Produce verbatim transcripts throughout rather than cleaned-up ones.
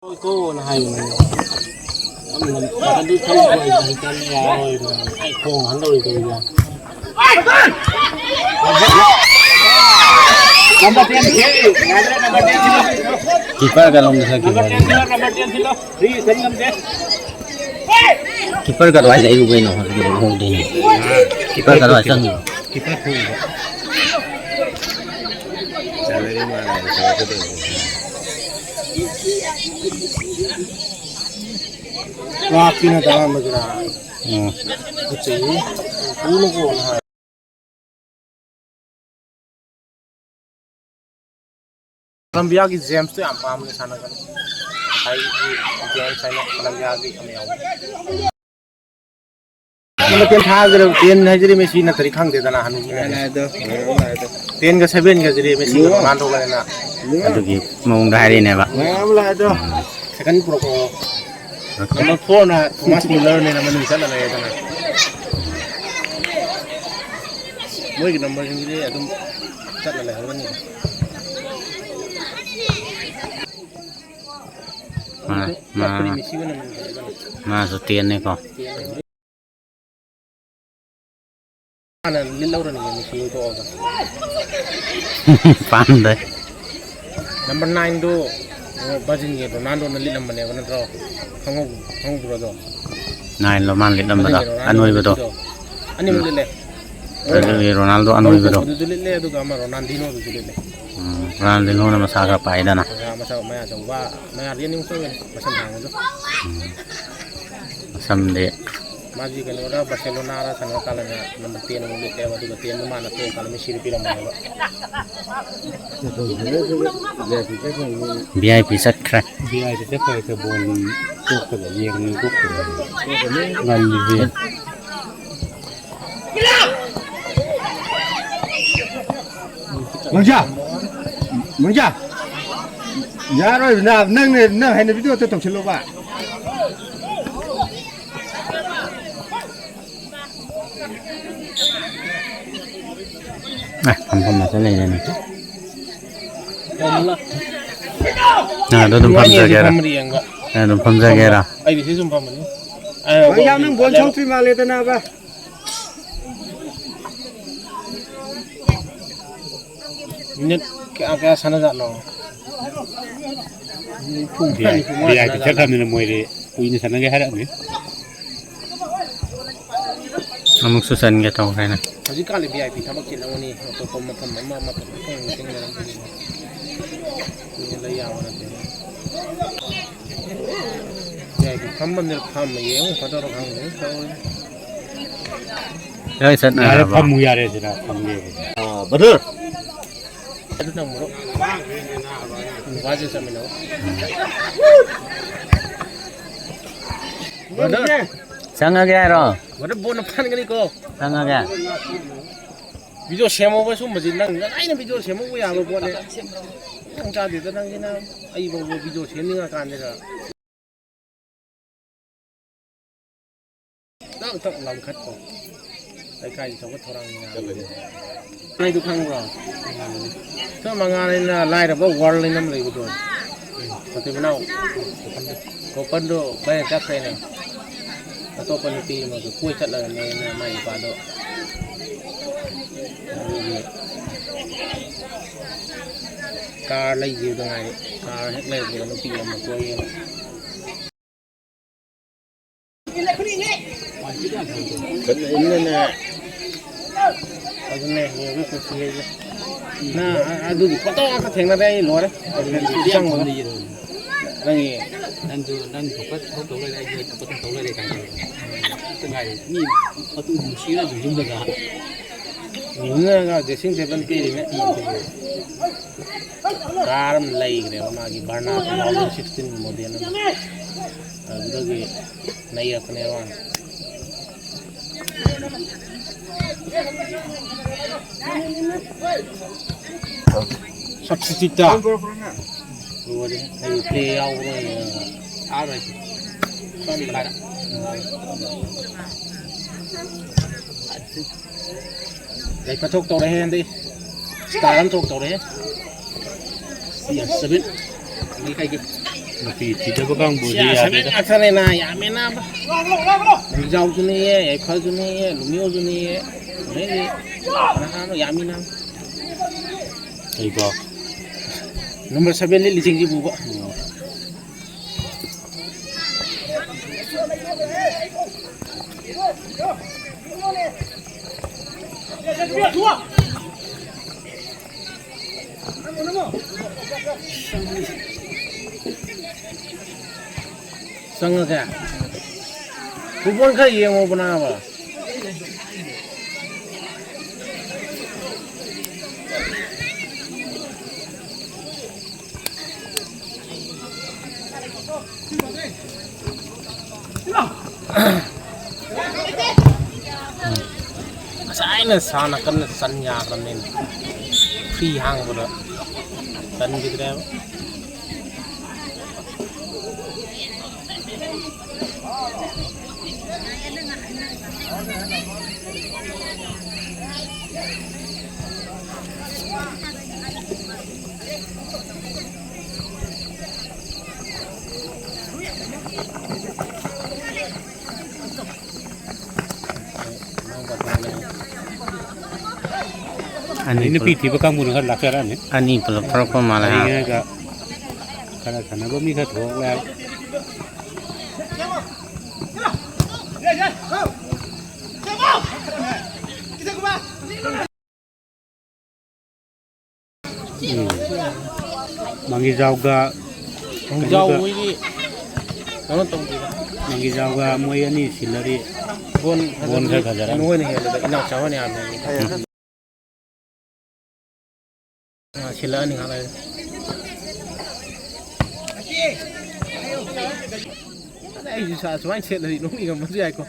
ꯀꯣꯟꯅ ꯍꯥꯏꯕꯅꯦ꯫ ꯌꯥꯝꯅ ꯑꯗꯨ ꯊꯧꯕ ꯍꯩꯇꯅ ꯌꯥꯔꯣꯏꯕ꯫ ꯑꯩ ꯈꯣꯡ ꯍꯟꯗꯧꯔꯤ ꯇꯧꯔꯤꯗꯣ꯫ ꯅꯝꯕꯔ ꯇꯦꯟ ꯊꯤꯜꯂꯨ꯫ ꯌꯥꯗ꯭ꯔꯦ, ꯅꯝꯕꯔ ꯇꯦꯟ ꯊꯤꯜꯂꯨ꯫ ꯀꯤꯄꯔ ꯀꯔꯣꯝꯗ ꯆꯠꯈꯤꯕ? ꯅꯝꯕꯔ ꯇꯦꯟ ꯊꯤꯜꯂꯨ, ꯅꯝꯕꯔ ꯇꯦꯟ ꯊꯤꯜꯂꯨ꯫ ꯐ꯭ꯔꯤ ꯆꯟ ꯉꯝꯗꯦ꯫ ꯀꯤꯄꯔ ꯀꯗꯥꯏ ꯂꯩꯔꯨ ꯀꯩꯅꯣ? ꯍꯧꯖꯤꯛꯀꯤꯗꯣ ꯎꯍꯧꯗꯦꯅꯦ꯫ ꯀꯤꯄꯔ ꯀꯗꯥꯏ ꯆꯪꯉꯤꯅꯣ? ꯀꯤꯄꯔ ꯊꯣꯛꯏꯕ꯫ ꯂꯥꯛꯇꯅ ꯇꯥꯔꯝꯕꯗꯨꯔꯥ? ꯎꯝ꯫ ꯎꯆꯩ ꯄꯨꯅꯀꯣꯅ ꯍꯥꯏ꯫ ꯀꯂꯝꯕꯤꯌꯥꯒꯤ ꯖꯦꯝꯁꯇꯣ ꯌꯥꯝ ꯄꯥꯝꯅ ꯁꯥꯟꯅꯒꯅꯤ꯫ ꯉꯁꯥꯏꯒꯤ ꯖꯦꯝꯁ ꯍꯥꯏꯅ ꯀꯂꯝꯕꯤꯌꯥꯒꯤ ꯑꯃ ꯌꯥꯎꯕ꯫ ꯅꯝꯕꯔ ꯇꯦꯟ ꯊꯥꯈ꯭ꯔꯦ, ꯇꯦꯟ ꯍꯥꯏꯁꯤꯗꯤ ꯃꯦꯁꯤ ꯅꯠꯇ꯭ꯔꯗꯤ ꯈꯪꯗꯦꯗꯅ ꯍꯅꯨꯕꯤꯅ꯫ ꯇꯦꯟꯒ ꯁꯚꯦꯟꯒꯁꯤꯗꯤ ꯃꯦꯁꯤꯒ ꯔꯣꯅꯥꯜꯗꯣꯒꯅꯤꯅ꯫ ꯑꯗꯨꯒꯤ ꯃꯑꯣꯡꯗ ꯍꯥꯏꯔꯤꯅꯦꯕ꯫ ꯁꯦꯀꯟ ꯄꯨꯔꯛꯑꯣ꯫ ꯅꯝꯕꯔ ꯐꯣꯔꯅ ꯊꯣꯃꯥꯁ ꯃꯨꯂꯔꯅꯦꯅ ꯃꯅꯨꯡ ꯆꯠꯂ ꯂꯩꯔꯦꯗꯅ꯫ ꯃꯣꯏꯒꯤ ꯅꯝꯕꯔꯁꯤꯡꯁꯤꯗꯤ ꯑꯗꯨꯝ ꯆꯠꯂ ꯂꯩꯍꯧꯔꯅꯤ꯫ ꯃꯥ, ꯃꯥ, ꯃꯥꯁꯨ ꯇꯦꯟꯅꯤꯀꯣ꯫ ꯍꯥꯟꯅ ꯂꯤꯠꯍꯧꯔꯅꯤ ꯃꯦꯁꯤ ꯊꯣꯛꯑꯒ꯫ ꯄꯥꯝꯗꯦ꯫ ꯅꯝꯕꯔ ꯅꯥꯏꯟꯗꯣ, ꯑꯣ, ꯕ꯭ꯔꯥꯖꯤꯜꯒꯤ ꯔꯣꯅꯥꯜꯗꯣꯅ ꯂꯤꯠꯂꯝꯕꯅꯦꯕ ꯅꯠꯇ꯭ꯔꯣ? ꯈꯪꯍꯧ-, ꯈꯪꯍꯧꯕ꯭ꯔꯣ ꯑꯗꯣ? ꯅꯥꯏꯟꯂꯣ ꯃꯥꯅ ꯂꯤꯠꯂꯝꯕꯗꯣ? ꯕ꯭ꯔꯥꯖꯤꯜꯒꯤ ꯔꯣꯅꯥꯜꯗꯣꯅ ꯑꯅꯣꯏꯕꯗꯣ? ꯂꯤꯠꯄꯗꯣ꯫ ꯑꯅꯤꯃꯛ ꯎꯝ꯫ ꯂꯤꯠꯂꯦ꯫ ꯕ꯭ꯔꯥꯖꯤꯜꯒꯤ ꯔꯣꯅꯥꯜꯗꯣ ꯃꯔꯨ ꯑꯅꯣꯏꯕꯗꯣ? ꯀꯣꯛꯄꯗꯨꯁꯨ ꯂꯤꯠꯂꯦ, ꯑꯗꯨꯒ ꯑꯃ ꯔꯣꯅꯥꯜꯗꯤꯅꯣꯗꯨꯁꯨ ꯂꯤꯠꯂꯦ꯫ ꯎꯝ, ꯔꯣꯅꯥꯜꯗꯤꯅꯣꯅ ꯃꯁꯥ ꯈꯔ ꯄꯥꯏꯗꯅ꯫ ꯃꯁꯥ, ꯃꯁꯥ ꯃꯌꯥ ꯆꯧꯕ, ꯃꯌꯥꯗꯤ ꯑꯅꯤꯃꯛ ꯆꯧꯋꯦ, ꯃꯁꯝ ꯁꯥꯡꯕꯗꯣ꯫ ꯎꯝ꯫ ꯃꯁꯝꯗꯤ꯫ ꯃꯥꯁꯤ ꯀꯩꯅꯣꯔ ꯕꯥꯔꯁꯦꯂꯣꯅꯥꯔ ꯁꯥꯟꯅꯔ ꯀꯥꯟꯗ ꯅꯝꯕꯔ ꯇꯦꯟ ꯑꯃꯨꯛ ꯂꯤꯠꯂꯦꯕ, ꯑꯗꯨꯒ ꯇꯦꯟꯗꯣ ꯃꯥꯅ ꯇꯣꯛꯑꯀꯥꯟꯗ ꯃꯦꯁꯤꯗ ꯄꯤꯔꯝꯕꯅꯦꯕ꯫ ꯚꯤ ꯑꯥꯏ ꯄꯤ ꯆꯠꯈ꯭ꯔꯦ꯫ ꯚꯤ ꯑꯥꯏ ꯄꯤ ꯆꯠꯈ꯭ꯔꯦ, ꯕꯣꯜ ꯇꯣꯛꯄꯗ ꯌꯦꯡꯉꯤ ꯇꯣꯛꯈ꯭ꯔꯦ꯫ ꯉꯜꯂꯤꯍꯦ꯫ ꯃꯪꯖꯥ! ꯃꯪꯖꯥ! ꯌꯥꯔꯣꯏ, ꯅꯪ, ꯅꯪ, ꯅꯪ ꯍꯩꯅꯕꯤꯗꯣ ꯑꯝꯇ ꯇꯧꯁꯤꯜꯂꯣꯕ꯫ ꯑꯦ, ꯐꯝꯐꯝ ꯑꯃꯁꯨ ꯂꯩꯔꯦꯅꯦ꯫ ꯅꯪ ꯑꯗꯨ ꯑꯗꯨꯝ ꯐꯝꯖꯒꯦꯔꯥ? ꯐꯝꯃꯗꯤ ꯌꯦꯡꯕ꯫ ꯅꯪ ꯑꯗꯨꯝ ꯐꯝꯖꯒꯦꯔꯥ? ꯑꯩꯗꯤ ꯁꯤ ꯁꯨꯝ ꯐꯝꯃꯅꯤ꯫ ꯑꯩ ꯌꯥꯝ ꯅꯪ ꯕꯣꯜ ꯁꯣꯛꯇ꯭ꯔꯤ ꯃꯥꯜꯂꯦꯗ ꯅꯥꯕ꯫ ꯃꯤꯅꯤꯠ ꯀꯌꯥ ꯀꯌꯥ ꯁꯥꯟꯅꯖꯥꯠꯅꯣ? ꯅꯤꯐꯨ, ꯚꯤ ꯑꯥꯏ ꯄꯤ ꯅꯤꯐꯨ ꯃꯉꯥ ꯆꯠꯈ꯭ꯔꯕꯅꯤꯅ ꯃꯣꯏꯗꯤ ꯀꯨꯏꯅ ꯁꯥꯟꯅꯒꯦ ꯍꯥꯏꯔꯛꯑꯝꯅꯤ꯫ ꯑꯃꯨꯛꯁꯨ ꯆꯟꯒꯦ ꯇꯧꯈ꯭ꯔꯦꯅꯦ꯫ ꯍꯧꯖꯤꯛꯀꯥꯟꯗꯤ ꯚꯤ ꯑꯥꯏ ꯄꯤ ꯊꯕꯛ ꯆꯤꯜꯂꯝꯒꯅꯤ꯫ ꯑꯇꯣꯞꯄ ꯃꯐꯝ ꯑꯃ ꯑꯃ ꯄꯪꯆꯤꯟ ꯆꯤꯟꯅꯔꯝꯒꯅꯤ꯫ ꯀꯨꯏꯅ ꯂꯩ ꯌꯥꯕ ꯅꯠꯇꯦ꯫ ꯚꯤ ꯑꯥꯏ ꯄꯤ ꯐꯝꯕꯅꯤꯅ ꯐꯝꯃ ꯌꯦꯡꯉꯨ ꯐꯗꯧꯔ ꯈꯪꯗꯦ ꯇꯧꯔꯤ꯫ ꯂꯣꯏ ꯌꯥꯔꯦ, ꯆꯠꯅꯔꯕꯣ? ꯐꯝꯃꯨ ꯌꯥꯔꯦ ꯁꯤꯗ, ꯐꯝꯒꯦ꯫ ꯑꯥ, ꯕ꯭ꯔꯗꯔ꯫ ꯑꯗꯨ ꯅꯪ ꯃꯔꯨꯞ ꯅꯨꯄꯥꯁꯨ ꯆꯠꯃꯤꯟꯅꯧ꯫ ꯕ꯭ꯔꯗꯔ꯫ ꯆꯪꯉꯒꯦ ꯍꯥꯏꯔꯣ? ꯕ꯭ꯔꯗꯔ, ꯕꯣꯟꯅ ꯐꯥꯟꯒꯅꯤꯀꯣ꯫ ꯆꯪꯉꯒꯦ꯫ ꯚꯤꯗꯤꯑꯣ ꯁꯦꯝꯃꯧꯕ ꯁꯨꯝꯕꯁꯤ ꯅꯪ ꯉꯁꯥꯏꯅ ꯚꯤꯗꯤꯑꯣ ꯁꯦꯝꯃꯧꯕ ꯌꯥꯕ ꯄꯣꯠꯅꯦ꯫ ꯅꯪ ꯆꯥꯗꯦꯗ ꯅꯪꯒꯤꯅ ꯑꯩ ꯐꯥꯎꯕ ꯚꯤꯗꯤꯑꯣ ꯁꯦꯝꯅꯤꯡꯉꯀꯥꯟꯁꯤꯗ꯫ ꯇꯞ ꯇꯞ ꯂꯪꯈꯠꯀꯣ꯫ ꯂꯩꯀꯥꯏꯒꯤ ꯆꯥꯎꯈꯠ ꯊꯧꯔꯥꯡꯒꯤ ꯉꯥꯡ꯫ ꯅꯣꯏꯗꯨ ꯈꯪꯕ꯭ꯔꯣ? ꯁꯣꯝ ꯃꯉꯥꯜ ꯍꯥꯏꯅ ꯂꯥꯏꯔꯕ ꯋꯥꯔꯜ ꯍꯥꯏꯅ ꯑꯃ ꯂꯩꯕꯗꯣ꯫ ꯃꯇꯩ ꯃꯅꯥꯎ꯫ ꯒꯣꯄꯟꯗꯣ ꯃꯌꯥ ꯆꯠꯈ꯭ꯔꯦꯅ꯫ ꯑꯇꯣꯞꯄ ꯅꯨꯄꯤ ꯑꯃꯒ ꯀꯣꯏ ꯆꯠꯂꯒꯅꯦꯅ ꯃꯥꯏ ꯅꯨꯄꯥꯗꯣ꯫ ꯑꯗꯨꯒꯤ ꯀꯥꯔ ꯂꯩꯈꯤꯕꯗ ꯉꯥꯏꯔꯦ꯫ ꯀꯥꯔ ꯍꯦꯛ ꯂꯩꯔꯛꯄꯗ ꯅꯨꯄꯤ ꯑꯃ ꯀꯣꯏꯌꯦꯅ꯫ ꯈꯠꯅ ꯏꯟꯅꯅ꯫ ꯑꯗꯨꯅꯦ ꯍꯌꯦꯡꯒꯤ ꯄꯨꯟꯁꯤ ꯍꯥꯏꯁꯦ꯫ ꯅꯪ ꯑꯗꯨꯒꯤ ꯐꯣꯇꯣ ꯉꯥꯛꯇ ꯊꯦꯡꯅꯔꯦ ꯑꯩ ꯂꯣꯏꯔꯦ꯫ ꯆꯪꯕꯒ꯫ ꯅꯪꯒꯤ ꯅꯪꯁꯨ ꯅꯪ ꯊꯣꯛꯄ ꯊꯕꯛ ꯇꯧ ꯂꯩꯔꯦ, ꯑꯩꯁꯨ ꯑꯩ ꯊꯣꯛꯄ ꯑꯗꯨꯝ ꯇꯧ ꯂꯩꯔꯦ ꯀꯥꯏꯅ꯫ ꯈꯛꯇ ꯉꯥꯏꯔꯦ꯫ ꯃꯤ ꯃꯇꯨ ꯅꯨꯡꯁꯤꯅ ꯑꯗꯨꯝ ꯌꯨꯝꯗꯒ꯫ ꯌꯨꯝꯗꯒ dressing table ꯄꯤꯔꯤꯅꯦ꯫ ꯀꯥꯔ ꯑꯃ ꯂꯩꯈ꯭ꯔꯦꯕ ꯃꯥꯒꯤ Verna two thousand sixteen model ꯑꯃ꯫ ꯑꯗꯨꯗꯒꯤ ꯅꯩꯔꯛꯄꯅꯦꯕ ꯃꯥꯅ꯫ Substitute ꯇ꯫ ꯂꯣꯏꯔꯦ꯫ ꯑꯩ play ꯌꯥꯎꯕ꯭ꯔꯥ ꯌꯦꯡꯉꯒ꯫ ꯌꯥꯎꯔꯣꯏ꯫ ꯁꯣꯝꯗ ꯄꯥꯏꯔꯣ꯫ ꯌꯥꯏꯐ ꯊꯣꯛ ꯇꯧꯔꯦꯍꯦ ꯍꯟꯗꯛ꯫ Star ꯑꯃ ꯊꯣꯛ ꯇꯧꯔꯦꯍꯦ꯫ ꯁꯤ ꯑꯦꯝ seven꯫ ꯅꯨꯄꯤ ꯊꯤꯗꯕ ꯀꯥꯡꯕꯨꯗꯤ ꯌꯥꯗꯦꯗ꯫ ꯉꯥꯛꯇꯅꯦꯅ, ꯌꯥꯝꯃꯦꯅ꯫ ꯂꯝꯖꯥꯎꯁꯨ ꯅꯦꯛꯑꯦ, ꯌꯥꯏꯐꯜꯁꯨ ꯅꯦꯛꯑꯦ, ꯂꯨꯃꯤꯌꯣꯁꯨ ꯅꯦꯛꯑꯦ, ꯑꯗꯩꯗꯤ ꯅꯍꯥꯔꯣꯜ ꯌꯥꯝꯃꯤꯅ꯫ ꯀꯩꯕꯣ? ꯅꯝꯕꯔ ꯁꯚꯦꯟ ꯂꯤꯠꯂꯤꯁꯤꯡꯁꯤꯕꯨꯕ꯫ ꯎꯝ꯫ ꯆꯪꯉꯒꯦ꯫ ꯐꯨꯠꯕꯣꯜ ꯈꯔ ꯌꯦꯡꯉꯣꯕ ꯅꯥꯕ꯫ ꯉꯁꯥꯏꯅ ꯁꯥꯟꯅ ꯀꯟꯅ ꯆꯟ ꯌꯥꯈ꯭ꯔꯕꯅꯤꯅ, ꯐ꯭ꯔꯤ ꯍꯥꯡꯕꯗ ꯆꯟꯈꯤꯗ꯭ꯔꯦꯕ꯫ ꯑꯅꯤ ꯅꯨꯄꯤ ꯄꯨꯂꯞ, ꯊꯤꯕ ꯀꯥꯡꯕꯨꯅ ꯈꯔ ꯂꯥꯛꯆꯔꯛꯑꯅꯤ꯫ ꯑꯅꯤ ꯄꯨꯂꯞ ꯊꯣꯔꯛꯄ ꯃꯥꯜꯂꯦ, ꯍꯥ? ꯑꯩꯅꯒ ꯈꯔ ꯁꯥꯟꯅꯕ ꯃꯤ ꯈꯔ ꯊꯣꯛꯂꯛꯑꯦ꯫ ꯎꯝ꯫ ꯃꯪꯒꯤꯖꯥꯎꯒ ꯃꯪꯒꯤꯖꯥꯎ ꯀꯩꯅꯣꯒ, ꯃꯣꯏꯒꯤ ꯀꯩꯅꯣ ꯇꯧꯗꯦꯗ꯫ ꯃꯪꯒꯤꯖꯥꯎꯒ ꯃꯣꯏ ꯑꯅꯤ ꯁꯤꯜꯂꯗꯤ ꯕꯣꯟ ꯕꯣꯟ ꯈꯔ ꯐꯖꯔꯅꯤ꯫ ꯀꯩꯅꯣ ꯍꯣꯏꯅ ꯍꯦꯜꯂꯦꯗ, ꯏꯅꯥꯎꯆꯥ ꯍꯣꯏꯅ ꯌꯥꯝ ꯍꯦꯜꯂꯦ꯫ ꯎꯝ꯫ ꯑ, ꯁꯤꯜꯂꯛꯑꯅꯤ ꯉꯥꯏꯍꯥꯛ ꯂꯩꯔ꯫ ꯑꯩꯁꯨ ꯁꯥ-, ꯁꯨꯃꯥꯏꯅ ꯁꯦꯠꯂꯗꯤ ꯅꯣꯛꯅꯤꯡꯉꯝꯕꯁꯨ ꯌꯥꯏꯀꯣ꯫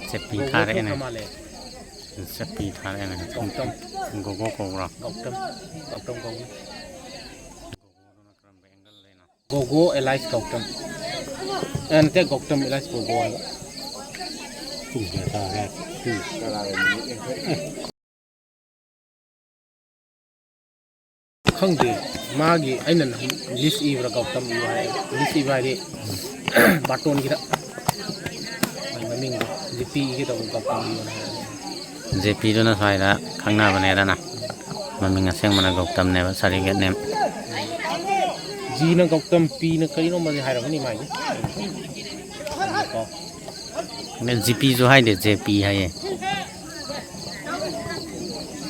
ꯆꯠꯄꯤ ꯒꯣꯒꯣ ꯊꯥꯔꯛꯑꯦꯅꯦ꯫ ꯊꯣꯛꯈ꯭ꯔ ꯃꯥꯜꯂꯦ꯫ ꯆꯠꯄꯤ ꯊꯥꯔꯛꯑꯦꯅꯦ꯫ ꯒꯧꯇꯝ꯫ ꯒꯣꯒꯣ ꯀꯧꯕ꯭ꯔꯣ? ꯒꯧꯇꯝ꯫ ꯒꯧꯇꯝ ꯀꯧꯕꯅꯤ꯫ ꯒꯣꯒꯣꯗꯨꯅ ꯀꯔꯝꯕ angle ꯗꯩꯅꯣ? ꯒꯣꯒꯣ ꯑꯦꯂꯥꯏꯁ ꯒꯧꯇꯝ꯫ ꯑꯦ, ꯅꯠꯇꯦ, ꯒꯧꯇꯝ ꯑꯦꯂꯥꯏꯁ ꯒꯣꯒꯣ ꯍꯥꯏꯕ꯫ ꯄꯨꯡ ꯀꯌꯥ ꯇꯥꯔꯦ? ꯄꯨꯡ ꯇꯔꯥꯒ ꯃꯤꯅꯤꯠ ꯌꯥꯡꯈꯩ꯫ ꯈꯪꯗꯦ꯫ ꯃꯥꯒꯤ ꯑꯩꯅ ꯂꯤꯁ ꯏꯕ꯭ꯔꯥ ꯒꯧꯇꯝ ꯏꯌꯨ ꯍꯥꯏ꯫ ꯂꯤꯁ ꯏꯕ ꯍꯥꯏꯗꯤ ꯕꯥꯔꯇꯣꯟꯒꯤꯗ꯫ ꯃꯥꯒꯤ ꯃꯃꯤꯡꯗꯣ ꯖꯤꯄꯤ ꯏꯒꯦ ꯇꯧꯕ ꯒꯧꯇꯝ ꯏꯌꯨꯅ ꯍꯥꯏ꯫ ꯖꯦꯄꯤꯗꯨꯅ ꯁ꯭ꯋꯥꯏꯗ ꯈꯪꯅꯕꯅꯦꯗꯅ꯫ ꯃꯃꯤꯡ ꯑꯁꯦꯡꯕꯅ ꯒꯧꯇꯝꯅꯦꯕ, ꯁꯥꯔꯇꯤꯐꯤꯀꯦꯠ ꯅꯦꯝ꯫ ꯖꯤꯅ ꯒꯧꯇꯝ, ꯄꯤꯅ ꯀꯔꯤꯅꯣꯃꯗꯤ ꯍꯥꯏꯔꯝꯒꯅꯤ ꯃꯥꯒꯤ꯫ ꯀꯣ꯫ ꯖꯤꯄꯤꯁꯨ ꯍꯥꯏꯗꯦ, ꯖꯦꯄꯤ ꯍꯥꯏꯌꯦ꯫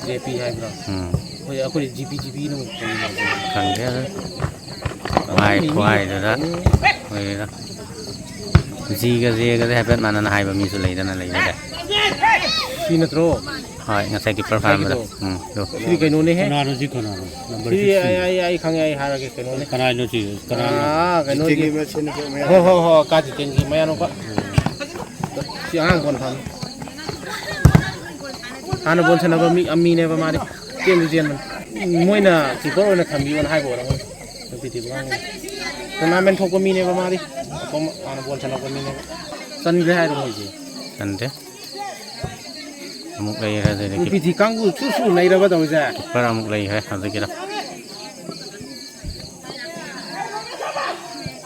ꯖꯦꯄꯤ ꯍꯥꯏꯕ꯭ꯔꯣ? ꯎꯝ꯫ ꯍꯣꯏ, ꯑꯩꯈꯣꯏꯗꯤ ꯖꯤꯄꯤ, ꯖꯤꯄꯤꯅ ꯑꯃꯨꯛ ꯈꯪꯉꯤ꯫ ꯈꯪꯗꯦ ꯑꯗꯨ꯫ ꯈꯪꯉꯝꯃꯤ ꯈꯨꯍꯥꯏ, ꯃꯤ꯫ ꯈꯨꯍꯥꯏꯗꯨꯗ ꯈꯪꯉꯤ꯫ ꯑꯣꯏꯔꯦꯗ꯫ ꯖꯤꯒ ꯖꯦꯒꯁꯦ ꯍꯥꯏꯐꯦꯠ ꯃꯥꯟꯅꯅ ꯍꯥꯏꯕ ꯃꯤꯁꯨ ꯂꯩꯗꯅ, ꯂꯩꯕꯗ꯫ ꯁꯤ ꯅꯠꯇ꯭ꯔꯣ? ꯍꯣꯏ, ꯉꯁꯥꯏ ꯀꯤꯄꯔ ꯐꯥꯔꯝꯕꯗꯣ꯫ ꯉꯁꯥꯏꯒꯤꯗꯣ? ꯎꯝ, ꯑꯗꯨ꯫ ꯁꯤꯗꯤ ꯀꯩꯅꯣꯅꯦꯍꯦ? ꯀꯅꯥꯅꯣ ꯁꯤ ꯀꯅꯥꯅꯣ? ꯅꯝꯕꯔ ꯁꯤꯗꯤ ꯁꯤꯛꯁ꯫ ꯑꯩ, ꯑꯩ, ꯑꯩ ꯈꯪꯉꯦ, ꯑꯩ ꯍꯥꯏꯔꯒꯦ ꯀꯩꯅꯣꯅꯦ꯫ ꯀꯅꯥꯅꯣ ꯁꯤ? ꯀꯅꯥꯅꯣ? ꯑꯥ, ꯀꯩꯅꯣꯒꯤ꯫ ꯖꯤꯇꯦꯒꯤ ꯃꯁꯦꯟ ꯃꯌꯥꯝ꯫ ꯍꯣ, ꯍꯣ, ꯍꯣ, ꯀꯥ ꯖꯤꯇꯦꯟꯒꯤ ꯃꯌꯥꯅꯨꯄꯥ꯫ ꯁꯤ ꯑꯉꯥꯡ ꯕꯣꯜ ꯐꯥꯅꯤ꯫ ꯍꯥꯟꯅ ꯕꯣꯜ ꯁꯥꯟꯅꯕ ꯃꯤ, ꯃꯤꯅꯦꯕ ꯃꯥꯗꯤ꯫ ꯆꯦꯟꯁꯨ ꯆꯦꯟꯕꯅꯤ꯫ ꯃꯣꯏꯅ ꯀꯤꯄꯔ ꯑꯣꯏꯅ ꯊꯝꯕꯤꯌꯣꯅ ꯍꯥꯏꯕ ꯑꯣꯏꯔꯝꯒꯅꯤ꯫ ꯅꯨꯄꯤ ꯊꯤꯕ ꯑꯉꯥꯡꯅꯤ꯫ ꯇꯣꯔꯅꯥꯃꯦꯟ ꯊꯣꯛꯄ ꯃꯤꯅꯦꯕ ꯃꯥꯗꯤ꯫ ꯑꯇꯣꯞꯄ ꯍꯥꯟꯅ ꯕꯣꯜ ꯁꯥꯟꯅꯔꯛꯄ ꯃꯤꯅꯦꯕ꯫ ꯆꯟꯈ꯭ꯔꯦ ꯍꯥꯏꯔꯣ ꯃꯣꯏꯁꯦ? ꯆꯟꯗꯦ꯫ ꯑꯃꯨꯛ ꯂꯩꯔꯦ ꯑꯗꯨꯗꯒꯤ꯫ ꯅꯨꯄꯤ ꯊꯤ ꯀꯥꯡꯕꯨ ꯁꯨ ꯁꯨ ꯅꯩꯔꯕ ꯇꯧꯔꯤꯁꯦ꯫ ꯀꯤꯄꯔ ꯑꯃꯨꯛ ꯂꯩꯈ꯭ꯔꯦ ꯍꯧꯖꯤꯛꯀꯤꯗꯣ꯫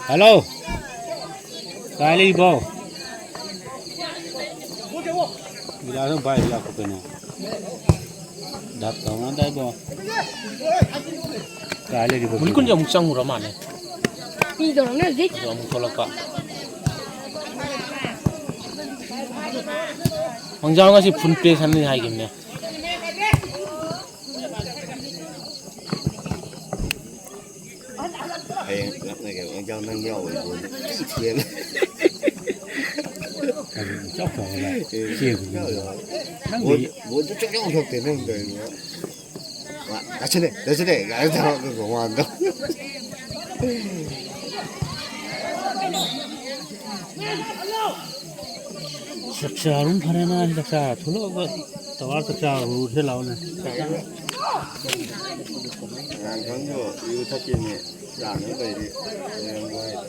ꯍꯜꯂꯣ꯫ ꯀꯥꯏ ꯂꯩꯕꯣ? ꯒꯤꯂꯥꯁ ꯑꯃ ꯄꯥꯏꯔ ꯂꯥꯛꯄ ꯀꯩꯅꯣ? ꯗꯞ ꯇꯧꯅꯗꯥꯏꯕꯣ? ꯀꯥꯏ ꯂꯩꯔꯤꯕ? ꯃꯨꯟꯀꯨꯟꯁꯦ ꯑꯃꯨꯛ ꯆꯪꯉꯨꯔ ꯃꯥꯜꯂꯦ꯫ ꯄꯤꯗꯧꯔꯕꯅꯦ ꯍꯧꯖꯤꯛ꯫ ꯑꯗꯣ ꯑꯃꯨꯛ ꯊꯣꯛꯂꯛꯄ꯫ ꯃꯪꯖꯥꯎ ꯉꯁꯤ ꯐꯨꯜ ꯄ꯭ꯂꯦ ꯁꯥꯟꯅꯅꯤ ꯍꯥꯏꯈꯤꯕꯅꯦ꯫ ꯍꯌꯦꯡ ꯂꯥꯛꯅꯒꯦ, ꯑꯦꯛꯖꯥꯝ ꯅꯪ ꯌꯥꯎꯕꯩ ꯕꯣꯜꯗꯤ ꯊꯤ ꯊꯦꯜꯂꯦ꯫ ꯑꯗꯨ ꯏꯆꯥꯎ ꯆꯥꯎꯔꯒ ꯑꯦ, ꯆꯦꯟꯈꯤꯕꯅꯤ꯫ ꯌꯥꯎ, ꯌꯥꯎ꯫ ꯅꯪꯗꯤ ꯕꯣꯜ, ꯕꯣꯜꯗꯤ ꯁꯨꯡꯌꯥꯎ ꯊꯣꯛꯇꯦ ꯅꯪ ꯇꯧꯔꯤꯗꯣ꯫ ꯋꯥ, ꯂꯥꯛꯁꯤꯜꯂꯦ, ꯂꯥꯛꯁꯤꯜꯂꯦ ꯀꯥꯏꯅ ꯇꯧꯔꯒ ꯃꯃꯥꯡꯗ꯫ ꯆꯥꯛꯆꯥꯔꯨꯝ ꯐꯔꯦꯅ ꯆꯥꯛꯆꯥ ꯊꯣꯛꯂꯛꯑꯒ ꯇꯋꯥꯔ ꯆꯥꯛꯆꯥꯔꯨꯁꯦ ꯂꯥꯛꯑꯣꯅꯦ꯫ ꯑꯉꯥꯡ ꯈꯪꯗꯣ ꯏꯔꯨ ꯊꯛꯀꯦꯅꯦ ꯂꯥꯛꯅ ꯂꯩꯔꯤ꯫ ꯂꯩꯔꯝꯃꯣ ꯍꯥꯏꯗꯣ꯫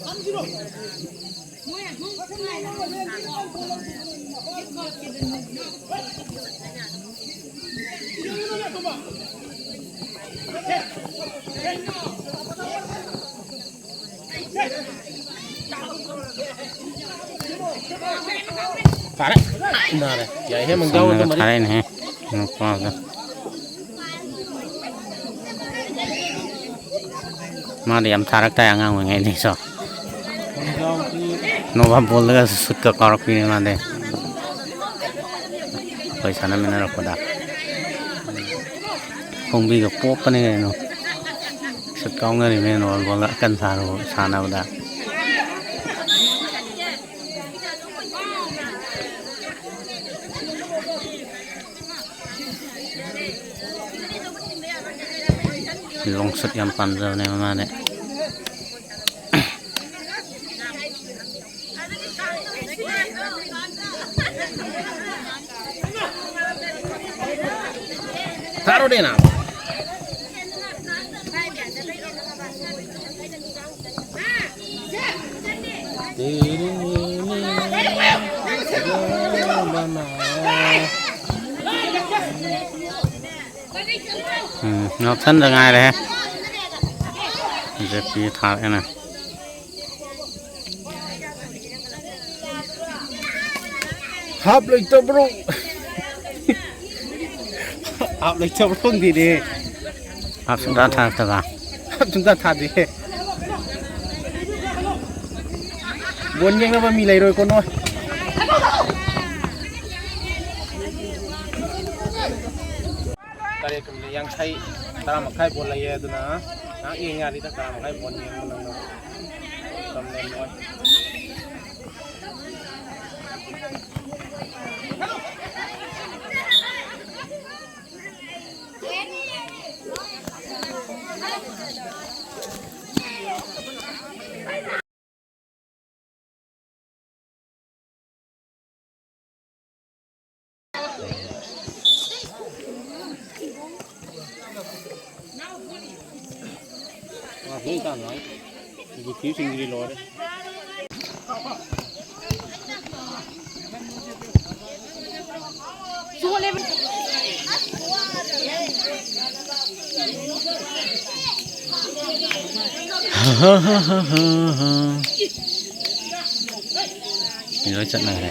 ꯐꯔꯦ꯫ ꯅꯥꯔꯦ꯫ ꯌꯥꯏꯍꯦ, ꯃꯪꯖꯥꯎ ꯑꯗꯨ ꯃꯔꯤ꯫ ꯊꯥꯔꯛꯏꯅꯦꯍꯦ, ꯅꯨꯄꯥꯗꯣ꯫ ꯃꯥꯗꯤ ꯌꯥꯝ ꯊꯥꯔꯛ ꯇꯥꯏ ꯑꯉꯥꯡ ꯑꯣꯏꯔꯤꯉꯩꯗꯒꯤꯁꯨ꯫ ꯅꯣꯕꯥꯞ ꯕꯣꯜꯗꯒ ꯁꯨꯠꯀ ꯀꯥꯎꯔꯛꯄꯤꯅꯦ ꯃꯥꯗꯤ꯫ ꯑꯩꯈꯣꯏ ꯁꯥꯟꯅꯃꯤꯟꯅꯔꯛꯄꯗ꯫ ꯈꯣꯡꯕꯤꯒ ꯄꯣꯞꯄꯅꯤ ꯀꯩꯅꯣ꯫ ꯁꯨꯠ ꯀꯥꯎꯅꯔꯤꯃꯦ ꯅꯣꯕꯥꯞ ꯕꯣꯜꯗ ꯑꯀꯟ ꯁꯥꯔꯨ-, ꯁꯥꯟꯅꯕꯗ꯫ ꯂꯣꯡ ꯁꯨꯠ ꯌꯥꯝ ꯄꯥꯝꯖꯕꯅꯦꯕ ꯃꯥꯗꯤ꯫ ꯊꯥꯔꯣꯅꯦ ꯅꯥꯕ꯫ ꯎꯝ, ꯉꯥꯎꯁꯟꯗ ꯉꯥꯏꯔꯦꯍꯦ꯫ ꯖꯦꯄꯤ ꯊꯥꯔꯛꯑꯦꯅꯦ꯫ ꯍꯥꯞ ꯂꯩꯇꯕ꯭ꯔꯣ? ꯍꯥꯞ ꯂꯩꯇꯕ꯭ꯔꯣ ꯈꯪꯗꯦꯅꯦ꯫ ꯍꯥꯞ ꯁꯨꯡꯊꯥ ꯊꯥꯔꯛꯇꯕ꯫ ꯍꯥꯞ ꯁꯨꯡꯊꯥ ꯊꯥꯗꯦ꯫ ꯕꯣꯟ ꯌꯦꯡꯅꯕ ꯃꯤ ꯂꯩꯔꯣꯏꯀꯣ ꯅꯣꯏ꯫ ꯇꯔꯦꯠꯀ ꯃꯤꯅꯤꯠ ꯌꯥꯡꯈꯩ, ꯇꯔꯥ ꯃꯈꯥꯏ ꯕꯣꯜ ꯂꯩꯌꯦ, ꯑꯗꯨꯅ ꯉꯥꯏꯍꯥꯛ ꯌꯦꯡ ꯌꯥꯔꯤꯗ, ꯇꯔꯥ ꯃꯈꯥꯏ ꯕꯣꯜ ꯌꯦꯡꯕ ꯅꯪꯅꯕ ꯃꯇꯝ ꯂꯩꯔꯝꯃꯣꯏ꯫ ꯋꯥ ꯐꯖꯅ ꯇꯥꯅ ꯍꯥꯏ꯫ ꯒꯨꯊꯤꯁꯤꯡꯁꯤꯗꯤ ꯂꯣꯏꯔꯦ꯫ ꯃꯤ ꯂꯣꯏ ꯆꯠꯅꯈ꯭ꯔꯦ꯫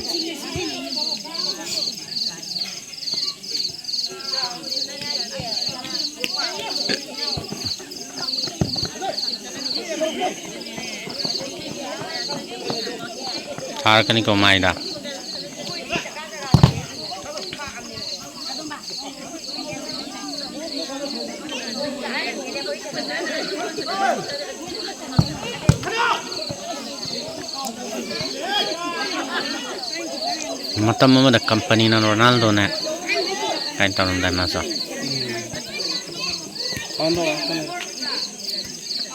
ꯊꯥꯔꯛꯀꯅꯤꯀꯣ ꯃꯥꯏꯗ꯫ ꯃꯇꯝ ꯑꯃꯗ ꯀꯝꯄꯅꯤꯅ ꯔꯣꯅꯥꯜꯗꯣꯅꯦ ꯀꯥꯏꯅ ꯇꯧꯔꯝꯗꯥꯏ ꯃꯥꯁꯨ꯫ ꯔꯣꯅꯥꯜꯗꯣ ꯉꯥꯛꯇꯅꯤ꯫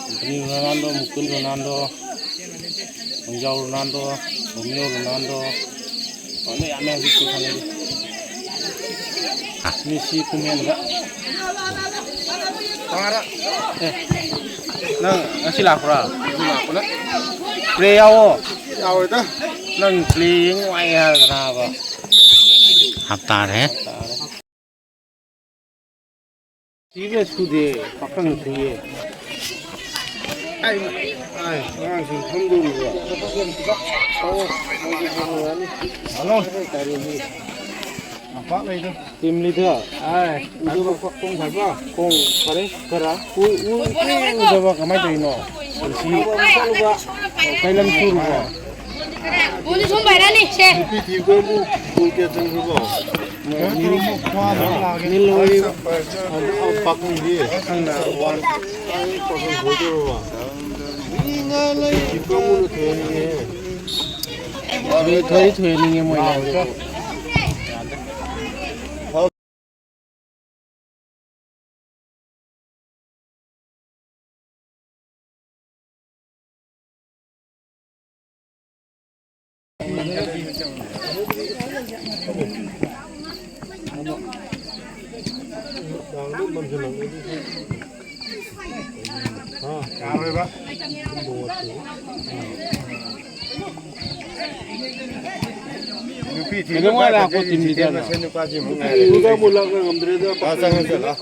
ꯀꯝꯄꯅꯤ ꯔꯣꯅꯥꯜꯗꯣ, ꯃꯨꯀꯨꯟ ꯔꯣꯅꯥꯜꯗꯣ, ꯃꯣꯏꯖꯥꯎ ꯔꯣꯅꯥꯜꯗꯣ, ꯔꯣꯃꯤꯌꯣ ꯔꯣꯅꯥꯜꯗꯣ, ꯂꯣꯏꯅ ꯌꯥꯝꯃꯦ ꯍꯧꯖꯤꯛꯇꯤ ꯁꯥꯟꯅꯔꯤ꯫ ꯃꯦꯁꯤ ꯀꯨꯝꯍꯦꯟꯕ꯫ ꯑꯦ, ꯅꯪ ꯉꯁꯤ ꯂꯥꯛꯄ꯭ꯔꯥ? ꯂꯥꯛꯄꯅ꯫ ꯄ꯭ꯂꯦ ꯌꯥꯎꯋꯣ꯫ ꯌꯥꯎꯔꯣꯏꯗ꯫ ꯅꯪ ꯄ꯭ꯂꯦ ꯌꯦꯡ ꯅꯨꯡꯉꯥꯏ ꯍꯥꯏꯔꯒ ꯅꯥꯕ꯫ ꯍꯥꯞꯇꯥꯔꯦ꯫ ꯍꯥꯞꯇꯥꯔꯦ꯫ ꯁꯤꯒ ꯁꯨꯗꯦ, ꯄꯥꯈꯪ ꯁꯨꯏꯌꯦ꯫ ꯑꯩ, ꯑꯩ, ꯑꯉꯥꯡꯁꯤꯡ ꯐꯝꯗꯣꯔꯤꯕ꯫ ꯑꯣ, ꯃꯣꯏꯗꯤ ꯐꯝꯃꯨꯔꯅꯤ꯫ ꯍꯜꯂꯣ꯫ ꯇꯥꯔꯦ꯫ ꯂꯝꯄꯥꯛ ꯂꯩꯗꯣ꯫ Team leader. ꯑꯥꯏ꯫ ꯎꯗꯕ ꯈꯣꯡ ꯐꯕ? ꯈꯣꯡ ꯐꯔꯦ ꯈꯔ꯫ ꯎ, ꯎ, ꯎ, ꯎꯗꯕ ꯀꯃꯥꯏꯅ ꯇꯧꯔꯤꯅꯣ? ꯄꯨꯟꯁꯤ꯫ ꯀꯩ ꯂꯝ ꯁꯨꯔꯨꯕ? ꯎꯗꯤ ꯁꯨꯝ ꯄꯥꯏꯔꯛꯑꯅꯤ, ꯁꯦ꯫ ꯅꯨꯄꯤ ꯊꯤꯕꯗ ꯅꯪ ꯒꯣꯜ ꯀꯌꯥ ꯆꯟꯈ꯭ꯔꯕꯣ? ꯃꯤꯂꯣꯏ ꯄꯥꯈꯪꯗꯤ꯫ ꯄꯥꯈꯪꯅ ꯋꯥꯟ꯫ ꯄꯥꯈꯪ ꯒꯣꯜ ꯇꯧꯔꯕ? ꯅꯨꯄꯤ ꯊꯤꯕ ꯀꯥꯡꯕꯨꯅ ꯊꯣꯏꯍꯟꯅꯤꯡꯉꯦ꯫ ꯊꯣꯏ, ꯊꯣꯏ, ꯊꯣꯏꯍꯟꯅꯤꯡꯉꯦ ꯃꯣꯏꯅ꯫ ꯅꯨꯄꯤ ꯀꯩꯗꯧꯉꯩ ꯂꯥꯛꯄ ꯇꯤꯝꯁꯤꯗꯅꯣ? ꯃꯁꯦꯟ ꯅꯨꯄꯥꯁꯤ ꯑꯃꯨꯛ ꯉꯥꯏꯔꯦ꯫ ꯆꯪꯉꯣ, ꯆꯠꯂꯣ꯫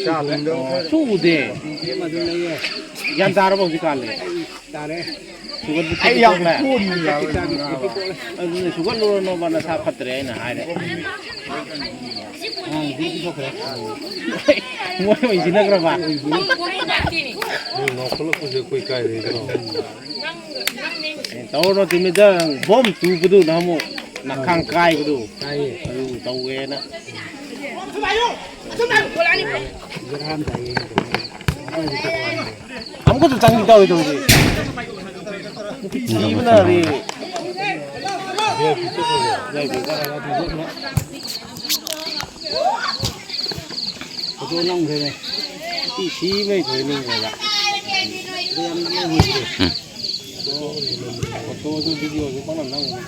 ꯆꯥ ꯑꯗꯨꯝ ꯊꯛꯑꯣ꯫ ꯁꯨ ꯎꯗꯦ꯫ ꯒ꯭ꯌꯥꯟ ꯇꯥꯔꯕꯣ ꯍꯧꯖꯤꯛꯀꯥꯟꯗꯤ? ꯇꯥꯔꯦ꯫ ꯁꯨꯒꯠꯄ ꯑꯩ ꯌꯥꯝ ꯊꯣꯛꯂꯦ꯫ ꯀꯣꯟꯅ ꯌꯥꯎꯔꯦ꯫ ꯑꯗꯨꯅ ꯁꯨꯒꯠꯂꯨꯔꯅꯣꯕ, ꯅꯁꯥ ꯐꯠꯇ꯭ꯔꯦ ꯍꯥꯏꯅ ꯍꯥꯏꯔꯦ꯫ ꯑꯉꯥꯡꯗꯤ ꯄꯤꯊꯣꯛꯈ꯭ꯔꯦ꯫ ꯃꯣꯏ ꯑꯣꯏꯁꯤꯟꯅꯈ꯭ꯔꯕ? ꯅꯣꯏ ꯉꯥꯎꯈꯠꯂꯛꯄꯁꯦ ꯑꯩꯈꯣꯏ ꯀꯥꯏꯗꯒꯤꯅꯣ? ꯇꯧꯔꯣ, ꯅꯨꯃꯤꯗꯥꯡ ꯕꯣꯝ ꯇꯨꯕꯗꯨ ꯅꯍꯥꯟꯃꯨꯛ ꯅꯈꯥꯡ ꯀꯥꯏꯕꯗꯨ꯫ ꯀꯥꯏꯌꯦ꯫ ꯑꯗꯨ ꯇꯧꯋꯦꯅ꯫ ꯕꯦꯔꯥ ꯑꯃ ꯇꯥꯏꯌꯦ꯫ ꯑꯃꯨꯛꯀꯁꯨ ꯆꯪꯈꯤ ꯇꯧꯋꯤ ꯇꯧꯔꯤꯁꯦ꯫ ꯊꯤꯕꯅ ꯔꯦ꯫ ꯐꯣꯇꯣ ꯅꯝꯈ꯭ꯔꯦꯅꯦ꯫ ꯊꯤ ꯊꯤꯕꯩ ꯊꯣꯏꯅꯤꯡꯈ꯭ꯔꯦꯕ꯫ ꯎꯝ꯫ ꯐꯣꯇꯣꯁꯨ ꯚꯤꯗꯤꯑꯣꯁꯨ ꯄꯪꯅꯝ ꯅꯝꯈ꯭ꯔꯦ꯫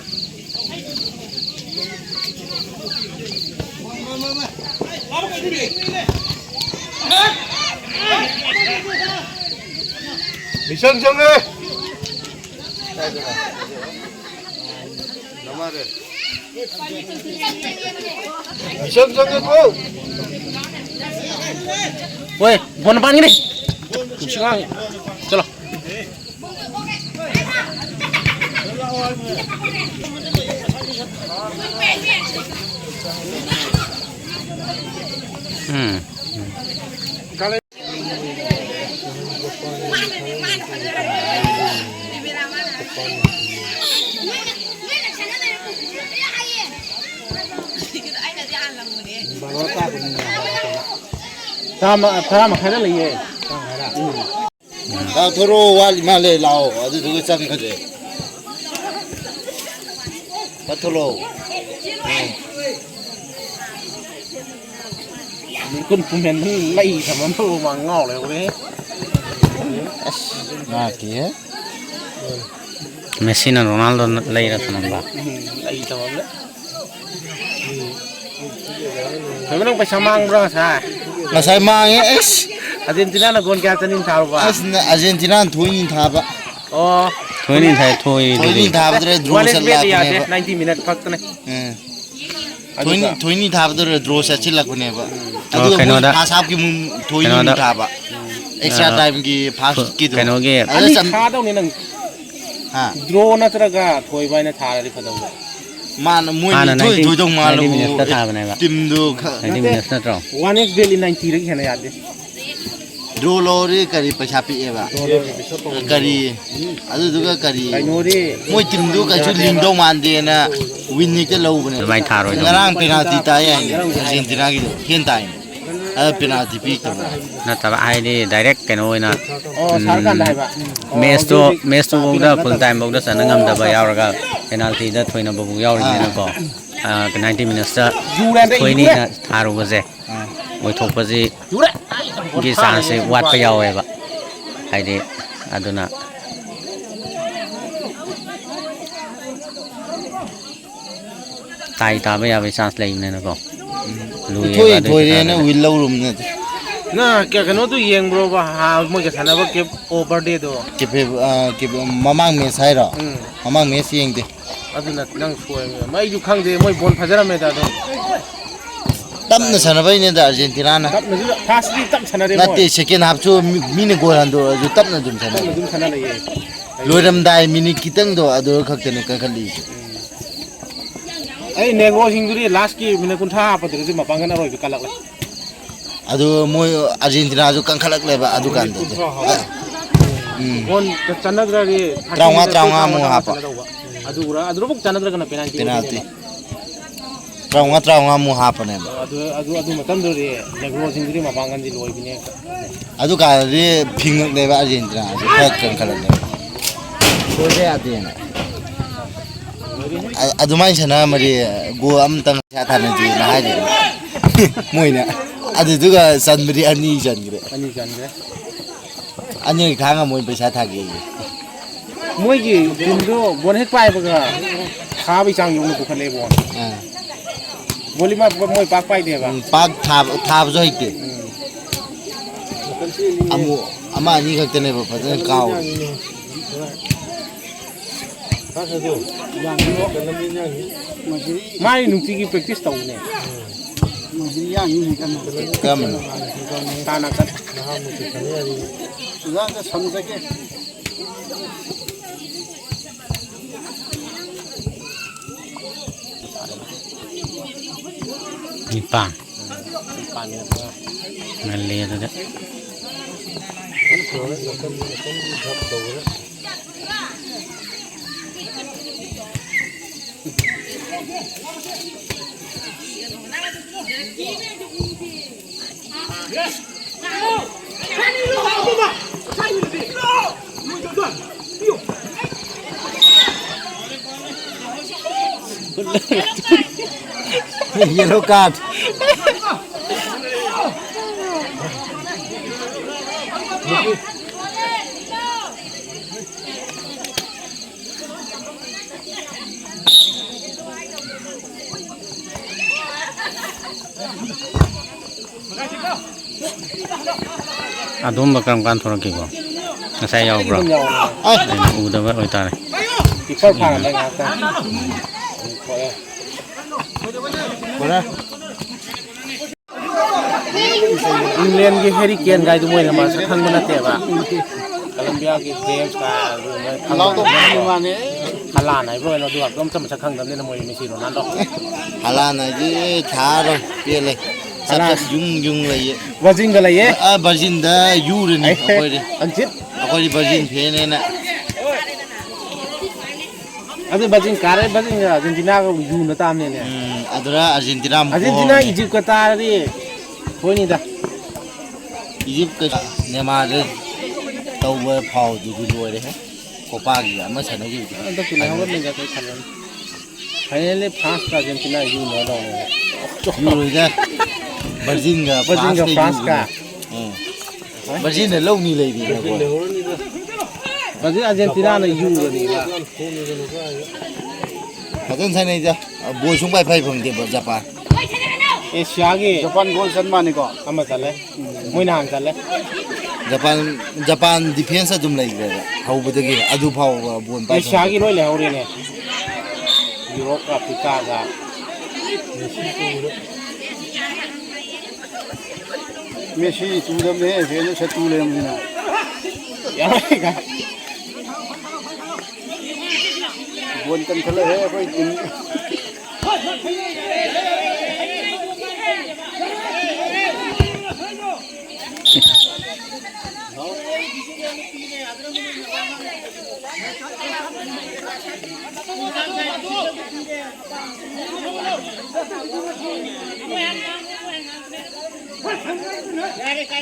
ꯃꯤꯆꯪ ꯆꯪꯉꯦ꯫ ꯃꯤꯆꯪ ꯆꯪꯉꯦꯀꯣ꯫ ꯍꯣꯏ, ꯕꯣꯟ ꯄꯥꯟꯒꯅꯤ꯫ ꯅꯨꯡꯁꯤ ꯉꯥꯡꯉꯤ꯫ ꯆꯠꯂꯣ꯫ ꯎꯝ꯫ ꯇꯔꯥ ꯃ-, ꯇꯔꯥ ꯃꯈꯥꯏꯗ ꯂꯩꯌꯦ꯫ ꯎꯝ꯫ ꯇꯥꯊꯣꯔꯛꯑꯣ, ꯋꯥꯠꯂꯤ ꯃꯥꯜꯂꯦ, ꯂꯥꯛꯑꯣ, ꯑꯗꯨꯗꯨꯒ ꯆꯪꯈ꯭ꯔꯁꯦ꯫ ꯀꯠꯊꯣꯛꯂꯛꯑꯣ꯫ ꯀꯨꯟ ꯄꯨꯝꯍꯦꯟ ꯂꯩ ꯊꯝꯃꯝ ꯊꯣꯛꯑ ꯃꯥ ꯉꯥꯎ ꯂꯩꯍꯧꯔꯦ꯫ ꯑꯁ, ꯉꯥꯛꯇꯤꯍꯦ꯫ ꯃꯦꯁꯤꯅ ꯔꯣꯅꯥꯜꯗꯣ ꯂꯩꯔ ꯊꯝꯃꯝꯕ꯫ ꯎꯝ, ꯂꯩ ꯊꯝꯃꯝꯂꯦ꯫ ꯊꯣꯏꯕ, ꯅꯪ ꯄꯩꯁꯥ ꯃꯥꯡꯕ꯭ꯔꯥ ꯉꯁꯥꯏ? ꯉꯁꯥꯏ ꯃꯥꯡꯉꯦ, ꯑꯁ꯫ ꯑꯥꯔꯖꯦꯟꯇꯤꯅꯥꯅ ꯒꯣꯜ ꯀꯌꯥ ꯆꯟꯅꯤꯡ ꯊꯥꯔꯨꯕ? ꯑꯁ, ꯅ-, ꯑꯥꯔꯖꯦꯟꯇꯤꯅꯥꯅ ꯊꯣꯏꯅꯤ ꯊꯥꯕ꯫ ꯑꯣ꯫ ꯊꯣꯏꯅꯤ ꯊꯥꯏ, ꯊꯣꯏꯗꯨꯗꯤ꯫ ꯊꯣꯏꯅꯤ ꯊꯥꯕꯗꯨꯗ ꯗ꯭ꯔꯣ ꯋꯥꯟ ꯑꯦꯛꯁ ꯕꯦꯠ ꯌꯥꯗꯦ, ꯆꯠꯂꯛꯄꯅꯦꯕ꯫ ꯅꯥꯏꯟꯇꯤ ꯃꯤꯅꯠ ꯈꯛꯇꯅꯦ꯫ ꯎꯝ꯫ ꯊꯣꯏꯅꯤ, ꯑꯗꯨꯒ ꯊꯣꯏꯅꯤ ꯊꯥꯕꯗꯨꯗ ꯗ꯭ꯔꯣ ꯆꯠꯁꯤꯜꯂꯛꯄꯅꯦꯕ꯫ ꯑꯣ, ꯑꯗꯨꯒ ꯃꯣꯏ ꯀꯩꯅꯣꯗ, ꯐꯥꯔꯁ ꯍꯥꯞꯀꯤ ꯑꯃꯨꯛ ꯊꯣꯏꯅꯤ ꯀꯩꯅꯣꯗ, ꯑꯃꯨꯛ ꯊꯥꯕ꯫ ꯑꯦꯛꯁꯇ꯭ꯔꯥ ꯑ, ꯇꯥꯏꯝꯒꯤ ꯐꯨ-, ꯐꯥꯔꯁꯀꯤꯗꯣ꯫ ꯀꯩꯅꯣꯒꯤ ꯑꯗꯨꯗ ꯑꯅꯤ ꯆꯟ-, ꯊꯥꯗꯧꯅꯤ ꯅꯪ꯫ ꯍꯥ? ꯗ꯭ꯔꯣ ꯅꯠꯇ꯭ꯔꯒ ꯊꯣꯏꯕ ꯍꯥꯏꯅ ꯊꯥꯔꯗꯤ ꯐꯗꯧꯕ꯫ ꯃꯥꯅ ꯃꯣꯏ ꯍꯥꯟꯅ ꯊꯣꯏ ꯅꯥꯏꯟꯇꯤ, ꯊꯣꯏꯗꯧ ꯅꯥꯏꯟꯇꯤ ꯃꯥꯜꯂꯕꯨ, ꯃꯤꯅꯠꯁꯇ ꯑꯦ, ꯊꯥꯕꯅꯦꯕ꯫ ꯇꯤꯝꯗꯨ ꯈ-, ꯅꯥꯏꯟꯇꯤ ꯅꯠꯇꯦ, ꯃꯤꯅꯠꯁ ꯅꯠꯇ꯭ꯔꯣ? ꯋꯥꯟ ꯑꯦꯛꯁ ꯕꯦꯠꯂꯤ ꯅꯥꯏꯟꯇꯤꯗꯒꯤ ꯍꯦꯟꯅ ꯌꯥꯗꯦ꯫ ꯗ꯭ꯔꯣ ꯂꯧꯔꯗꯤ ꯀꯔꯤ ꯄꯩꯁꯥ ꯄꯤꯛꯑꯦꯕ? ꯗ꯭ꯔꯣ ꯂꯧꯔꯗꯤ ꯄꯩꯁꯥ ꯇꯧꯕ꯫ ꯀꯔꯤ? ꯑꯗꯨꯗꯨꯒ ꯀꯔꯤ? ꯀꯩꯅꯣꯗꯤ ꯃꯣꯏ ꯇꯤꯝꯗꯨ ꯀꯩꯁꯨ ꯂꯤꯡꯗꯧ ꯃꯥꯟꯗꯦꯅ ꯋꯤꯟ ꯍꯦꯛꯇ ꯂꯧꯕꯅꯦ꯫ ꯑꯗꯨꯃꯥꯏꯅ ꯊꯥꯔꯣꯏꯗꯧꯅꯤ꯫ ꯉꯔꯥꯡ ꯄꯦꯅꯥꯜꯇꯤ ꯇꯥꯏ ꯍꯥꯏꯅꯦ, ꯑꯥꯔꯖꯦꯟꯇꯤꯅꯥꯒꯤꯗꯣ ꯍꯦꯟ ꯇꯥꯏꯅꯦ꯫ ꯑꯗ ꯄꯦꯅꯥꯜꯇꯤ ꯄꯤꯈ꯭ꯔꯕ꯫ ꯅꯠꯇꯕ, ꯍꯥꯏꯗꯤ ꯗꯥꯏꯔꯦꯛ ꯀꯩꯅꯣ ꯑꯣꯏꯅ, ꯑꯣ, ꯎꯝ, ꯁꯥꯔꯀꯥꯟꯗ ꯍꯥꯏꯕ꯫ ꯎꯝ꯫ ꯑꯣ, ꯃꯦꯠꯁꯇꯣ, ꯍꯧꯖꯤꯛ ꯍꯧꯖꯤꯛ ꯃꯦꯠꯁꯇꯨ ꯐꯥꯎꯗ ꯐꯨꯜ ꯇꯥꯏꯝ ꯐꯥꯎꯗ ꯆꯟꯕ ꯉꯝꯗꯕ ꯌꯥꯎꯔꯒ ꯄꯦꯅꯥꯜꯇꯤꯗ ꯊꯣꯏꯅꯕꯕꯨ ꯌꯥꯎꯔꯤꯕꯅꯤꯅꯀꯣ꯫ ꯑꯥ꯫ ꯑ, ꯅꯥꯏꯟꯇꯤ ꯃꯤꯅꯠꯁꯇ ꯌꯨꯔꯦ, ꯍꯟꯗꯛ ꯌꯨꯔꯦ꯫ ꯊꯣꯏꯅꯤꯅ ꯊꯥꯔꯨꯕꯁꯦ ꯑꯥ꯫ ꯑꯣꯏꯊꯣꯛꯄꯁꯤ ꯌꯨꯔꯦ꯫ ꯒꯤ ꯆꯥꯟꯁꯁꯦ ꯋꯥꯠꯄ ꯌꯥꯎꯋꯦꯕ꯫ ꯍꯥꯏꯗꯤ ꯑꯗꯨꯅ ꯇꯥꯏ ꯇꯥꯕ ꯌꯥꯕꯒꯤ ꯆꯥꯟꯁ ꯂꯩꯕꯅꯤꯅꯀꯣ꯫ ꯂꯨꯏꯌꯦꯕ ꯊꯣꯏ ꯑꯗꯨꯏ ꯊꯣꯏꯔꯦꯅ ꯈꯤꯇꯪꯗꯤ꯫ ꯋꯤꯟ ꯂꯧꯔꯨꯕꯅꯦ꯫ ꯅꯪ ꯀ-, ꯀꯩꯅꯣꯗꯨ ꯌꯦꯡꯕ꯭ꯔꯣꯕ? ꯍꯥ, ꯃꯣꯏꯒ ꯁꯥꯟꯅꯕ ꯀꯦꯞ ꯑꯣ ꯕꯥꯔꯗꯦꯗꯣ? ꯀꯦꯄꯦ-, ꯑ, ꯀꯦꯄꯦ-, ꯃꯃꯥꯡ ꯃꯦꯠꯁ ꯍꯥꯏꯔꯣ? ꯎꯝ꯫ ꯃꯃꯥꯡ ꯃꯦꯠꯁ ꯌꯦꯡꯗꯦ꯫ ꯑꯗꯨꯅ ꯅꯪ ꯁꯣꯏꯔꯝꯃꯦ꯫ ꯑꯩꯁꯨ ꯈꯪꯗꯦ, ꯃꯣꯏ ꯕꯣꯜ ꯐꯖꯔꯝꯃꯦꯗ ꯑꯗꯨꯝ꯫ ꯇꯞꯅ ꯁꯥꯟꯅꯕꯩꯅꯦꯗ ꯑꯥꯔꯖꯦꯟꯇꯤꯅꯥꯅ꯫ ꯇꯞꯅꯁꯨ, ꯐꯥꯔꯁꯇꯤ ꯇꯞ ꯁꯥꯟꯅꯔꯦ ꯅꯠꯇꯦ, ꯃꯣꯏ꯫ ꯁꯦꯀꯦꯟ ꯍꯥꯐꯁꯨ ꯃꯤ-, ꯃꯤꯅ ꯒꯣꯜ ꯍꯟꯗꯣꯔꯛꯑꯁꯨ ꯇꯞꯅ ꯑꯗꯨꯝ ꯁꯥꯟꯅꯩ꯫ ꯇꯞꯅ ꯑꯗꯨꯝ ꯁꯥꯟꯅ ꯂꯩꯌꯦ꯫ ꯂꯣꯏꯔꯝꯗꯥꯏ ꯃꯤꯅꯤꯠ ꯈꯤꯇꯪꯗꯣ ꯑꯗꯨ ꯈꯛꯇꯅꯦ ꯀꯟꯈꯠꯂꯤꯁꯦ꯫ ꯑꯩ ꯅꯦꯒ꯭ꯔꯣꯁꯤꯡꯗꯨꯗꯤ ꯂꯥꯁꯀꯤ ꯃꯤꯅꯤꯠ ꯀꯨꯟꯊ꯭ꯔꯥ ꯍꯥꯞꯄꯗꯨꯗꯗꯤ ꯃꯄꯥꯡꯒꯜ ꯑꯔꯣꯏꯕꯤ ꯀꯜꯂꯛꯂꯦ꯫ ꯑꯗꯨ ꯃꯣꯏ ꯑꯥꯔꯖꯦꯟꯇꯤꯅꯥꯁꯨ ꯀꯟꯈꯠꯂꯛꯂꯦꯕ ꯑꯗꯨꯀꯥꯟꯗꯗꯤ꯫ ꯎꯝ꯫ ꯒꯣꯜ ꯆꯟꯅꯗ꯭ꯔꯗꯤ ꯇꯔꯥꯃꯉꯥ, ꯇꯔꯥꯃꯉꯥ ꯑꯃꯨꯛ ꯍꯥꯞꯄ꯫ ꯆꯟꯅꯗꯧꯕ꯫ ꯑꯗꯨ ꯎꯔ-, ꯑꯗꯨꯗꯐꯥꯎ ꯆꯟꯅꯗ꯭ꯔꯒꯅ ꯄꯦꯅꯥꯜꯇꯤ ꯄꯦꯅꯥꯜꯇꯤ꯫ ꯑꯣꯏꯗꯣꯏꯅꯦꯕ꯫ ꯇꯔꯥꯃꯉꯥ, ꯇꯔꯥꯃꯉꯥ ꯑꯃꯨꯛ ꯍꯥꯞꯄꯅꯦꯕ꯫ ꯑꯗꯨ, ꯑꯗꯨ, ꯑꯗꯨ ꯃꯇꯝꯗꯨꯗꯤ ꯅꯦꯒ꯭ꯔꯣꯁꯤꯡꯗꯨꯗꯤ ꯃꯄꯥꯡꯒꯜꯗꯤ ꯂꯣꯏꯕꯤꯅꯦ꯫ ꯑꯗꯨꯀꯥꯟꯗꯗꯤ ꯐꯤꯡꯉꯛꯂꯦꯕ ꯑꯥꯔꯖꯦꯟꯇꯤꯅꯥꯁꯦ, ꯈꯔ ꯀꯟꯈꯠꯂꯛꯂꯦꯕ꯫ ꯁꯣꯏꯕ ꯌꯥꯗꯦꯅ꯫ ꯑ-, ꯑꯗꯨꯃꯥꯏꯅ ꯁꯥꯟꯅꯔꯝꯃꯗꯤ ꯒꯣꯜ ꯑꯃꯇꯪ ꯄꯩꯁꯥ ꯊꯥꯅꯁꯦꯅ ꯍꯥꯏꯔꯤꯅꯦ ꯃꯣꯏꯅ꯫ ꯑꯗꯨꯗꯨꯒ ꯆꯟꯕꯗꯤ ꯑꯅꯤ ꯆꯟꯈ꯭ꯔꯦ꯫ ꯑꯅꯤ ꯆꯟꯈ꯭ꯔꯦ꯫ ꯑꯅꯤꯔꯛ ꯊꯥ ꯉꯝꯃꯣꯏ ꯄꯩꯁꯥ ꯊꯥꯒꯦꯌꯦ꯫ ꯃꯣꯏꯒꯤ ꯇꯤꯝꯗꯣ ꯕꯣꯜ ꯍꯦꯛ ꯄꯥꯏꯕꯒ ꯊꯥꯕꯩ ꯆꯥꯡ ꯌꯧꯅ ꯄꯨꯈꯠꯂꯛꯑꯦꯕꯣ꯫ ꯑꯥ꯫ ꯕꯣꯂꯤ ꯃꯥ-, ꯃꯣꯏ ꯄꯥꯛ ꯄꯥꯏꯗꯦꯕ꯫ ꯎꯝ, ꯄꯥꯛ ꯊꯥꯕ-, ꯊꯥꯕꯁꯨ ꯍꯩꯇꯦ꯫ ꯎꯝ꯫ ꯑꯃꯨꯛ ꯑꯃ ꯑꯅꯤ ꯈꯛꯇꯅꯦꯕ ꯐꯖꯅ ꯀꯥꯎꯔꯤꯁꯦ꯫ ꯃꯥꯏ ꯅꯨꯡꯇꯤꯒꯤ practice ꯇꯧꯕꯅꯦ꯫ ꯀꯔꯝꯕꯅꯣ? ꯇꯥ ꯅꯥꯀꯟ꯫ ꯑꯣꯖꯥ, ꯑꯝꯇ ꯁꯝꯖꯒꯦ꯫ ꯅꯤꯄꯥꯟ꯫ ꯉꯜꯂꯤ ꯑꯗꯨꯗꯤ꯫ Yellow card. ꯑꯗꯨꯝꯕ ꯀꯔꯝ ꯀꯥꯟ ꯊꯣꯛꯂꯛꯈꯤꯕꯣ? ꯉꯁꯥꯏ ꯌꯥꯎꯕ꯭ꯔꯣ? ꯑꯩꯅ ꯎꯗꯕ ꯑꯣꯏꯇꯥꯔꯦ꯫ ꯀꯤꯄꯔ ꯐꯥꯔꯝꯃꯦ ꯉꯥꯏꯍꯥꯛꯇꯪ꯫ ꯊꯣꯛꯑꯦ꯫ ꯏꯪꯂꯦꯟꯒꯤ ꯍꯦꯔꯤ ꯀꯦꯟ ꯒꯥꯏꯗꯨ ꯃꯣꯏꯅ ꯃꯁꯛ ꯈꯪꯕ ꯅꯠꯇꯦꯕ꯫ ꯀꯂꯝꯕꯤꯌꯥꯒꯤ ꯖꯦꯝꯁ ꯀꯥꯏ ꯑꯗꯨ ꯃꯣꯏ ꯈꯪꯕ ꯅꯠꯇꯦꯕ꯫ ꯍꯂꯥꯟ ꯍꯥꯏꯕ꯭ꯔꯣ ꯀꯩꯅꯣ ꯑꯗꯨ ꯉꯥꯛꯇ ꯑꯝꯇ ꯃꯁꯛ ꯈꯪꯗꯕꯅꯤꯅ ꯃꯣꯏ ꯃꯦꯁꯤ ꯔꯣꯅꯥꯜꯗꯣ꯫ ꯍꯂꯥꯟ ꯍꯥꯏꯗꯤ ꯊꯥꯔꯣꯏ ꯄꯦꯜꯂꯦ꯫ ꯆꯞ ꯍꯂꯥꯟ꯫ ꯆꯞ ꯌꯨꯡ ꯌꯨꯡ ꯂꯩꯌꯦ꯫ ꯕ꯭ꯔꯥꯖꯤꯜꯒ ꯂꯩꯌꯦ꯫ ꯑ, ꯕ꯭ꯔꯥꯖꯤꯜꯗ ꯌꯨꯔꯅꯤ ꯑꯩꯈꯣꯏꯗꯤ꯫ ꯑꯟꯖꯤꯠ꯫ ꯑꯩꯈꯣꯏꯗꯤ ꯕ꯭ꯔꯥꯖꯤꯜ ꯐꯦꯟꯅꯦꯅ꯫ ꯑꯗꯨ ꯕ꯭ꯔꯥꯖꯤꯜ ꯀꯥꯔꯦ, ꯕ꯭ꯔꯥꯖꯤꯜꯒ ꯑꯥꯔꯖꯦꯟꯇꯤꯅꯥꯒ ꯌꯨꯅ ꯇꯥꯕꯅꯤꯅꯦ꯫ ꯎꯝ, ꯑꯗꯨꯗ ꯑꯥꯔꯖꯦꯟꯇꯤꯅꯥ ꯑꯃꯨꯛ ꯑꯥꯔꯖꯦꯟꯇꯤꯅꯥ ꯄꯣꯔꯅꯤ꯫ ꯏꯖꯤꯞꯀ ꯇꯥꯔꯗꯤ ꯊꯣꯏꯅꯤꯗ꯫ ꯏꯖꯤꯞꯀ ꯅꯦꯃꯥꯔꯗ ꯇꯧꯕ ꯐꯥꯎꯗꯨꯗꯤ ꯂꯣꯏꯔꯦꯍꯦ꯫ ꯀꯣꯄꯥꯒꯤ ꯑꯃ ꯁꯥꯟꯅꯈꯤꯕꯗꯣ꯫ ꯍꯟꯗꯛꯀꯤ ꯂꯩꯍꯧꯔꯅꯤꯗ ꯑꯩꯈꯣꯏ ꯈꯜꯂꯅꯤ꯫ ꯐꯥꯏꯅꯦꯜꯂꯤ ꯐ꯭ꯔꯥꯟꯁꯀ ꯑꯥꯔꯖꯦꯟꯇꯤꯅꯥ ꯌꯨꯅ ꯇꯧꯕꯅꯦ꯫ ꯌꯨꯔꯣꯏꯗ꯫ ꯕ꯭ꯔꯥꯖꯤꯜꯒ ꯕ꯭ꯔꯥꯖꯤꯜꯒ ꯐ꯭ꯔꯥꯟꯁꯀ ꯐ꯭ꯔꯥꯟꯁꯀ꯫ ꯌꯨꯕꯅꯦ꯫ ꯎꯝ꯫ ꯕ꯭ꯔꯥꯖꯤꯜꯅ ꯂꯧꯅꯤ ꯂꯩꯔꯤꯅꯦ ꯑꯩꯈꯣꯏ꯫ ꯕ꯭ꯔꯥꯖꯤꯜ ꯑꯥꯔꯖꯦꯟꯇꯤꯅꯥꯅ ꯌꯨꯔꯅꯤꯕ꯫ ꯐꯖꯅ ꯁꯥꯟꯅꯩꯗ꯫ ꯕꯣꯜ ꯁꯨꯡꯄꯥꯏ ꯄꯥꯏ ꯐꯪꯗꯦꯕ ꯖꯄꯥꯟ꯫ ꯑꯦꯁꯤꯌꯥꯒꯤ ꯖꯄꯥꯟ ꯒꯣꯜ ꯆꯟ ꯃꯥꯅꯤꯀꯣ? ꯑꯃ ꯆꯜꯂꯦ꯫ ꯃꯣꯏ ꯅꯍꯥꯟ ꯆꯜꯂꯦ꯫ ꯖꯄꯥꯟ, ꯖꯄꯥꯟ ꯗꯤꯐꯦꯟꯁ ꯑꯗꯨꯝ ꯂꯩꯈ꯭ꯔꯦꯕ ꯍꯧꯕꯗꯒꯤ ꯑꯗꯨ ꯐꯥꯎꯕ ꯕꯣꯜ ꯄꯥꯏ ꯁꯪꯗꯦ꯫ ꯑꯦꯁꯤꯌꯥꯒꯤ ꯂꯣꯏ ꯂꯩꯍꯧꯔꯦꯅꯦ꯫ ꯌꯨꯔꯣꯞꯀ ꯑꯐ꯭ꯔꯤꯀꯥꯒ꯫ ꯃꯦꯁꯤ ꯇꯨꯗꯕꯅꯦ, ꯐꯦꯟꯗ ꯁꯠꯇꯨ ꯂꯩꯔꯝꯗꯅ꯫ ꯌꯥꯔꯣꯏ ꯀꯥꯏ꯫ ꯕꯣꯜ ꯀꯟꯈꯠꯂꯛꯑꯦ ꯑꯩꯈꯣꯏ ꯇꯤꯝ꯫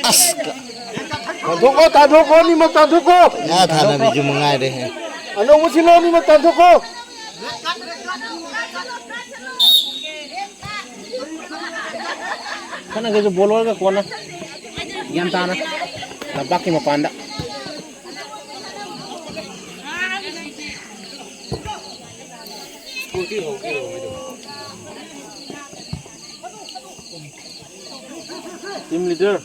ꯑꯁ, ꯀ- ꯇꯥꯟꯊꯣꯛꯈꯣ, ꯇꯥꯟꯊꯣꯛꯈꯣ, ꯑꯅꯤꯃꯛ ꯇꯥꯟꯊꯣꯛꯈꯣ꯫ ꯉꯥ ꯊꯥꯅꯕꯤꯁꯨ ꯃꯉꯥꯏꯔꯦꯍꯦ꯫ ꯑꯅꯧꯕ ꯁꯤꯜꯂꯣ, ꯑꯅꯤꯃꯛ ꯇꯥꯟꯊꯣꯛꯈꯣ꯫ ꯈꯠꯅꯒꯦꯁꯨ ꯕꯣꯜ ꯑꯣꯏꯔꯒ ꯀꯣꯟꯅ ꯒ꯭ꯌꯥꯟ ꯇꯥꯅ ꯂꯝꯄꯥꯛꯀꯤ ꯃꯄꯥꯟꯗ꯫ Team leader.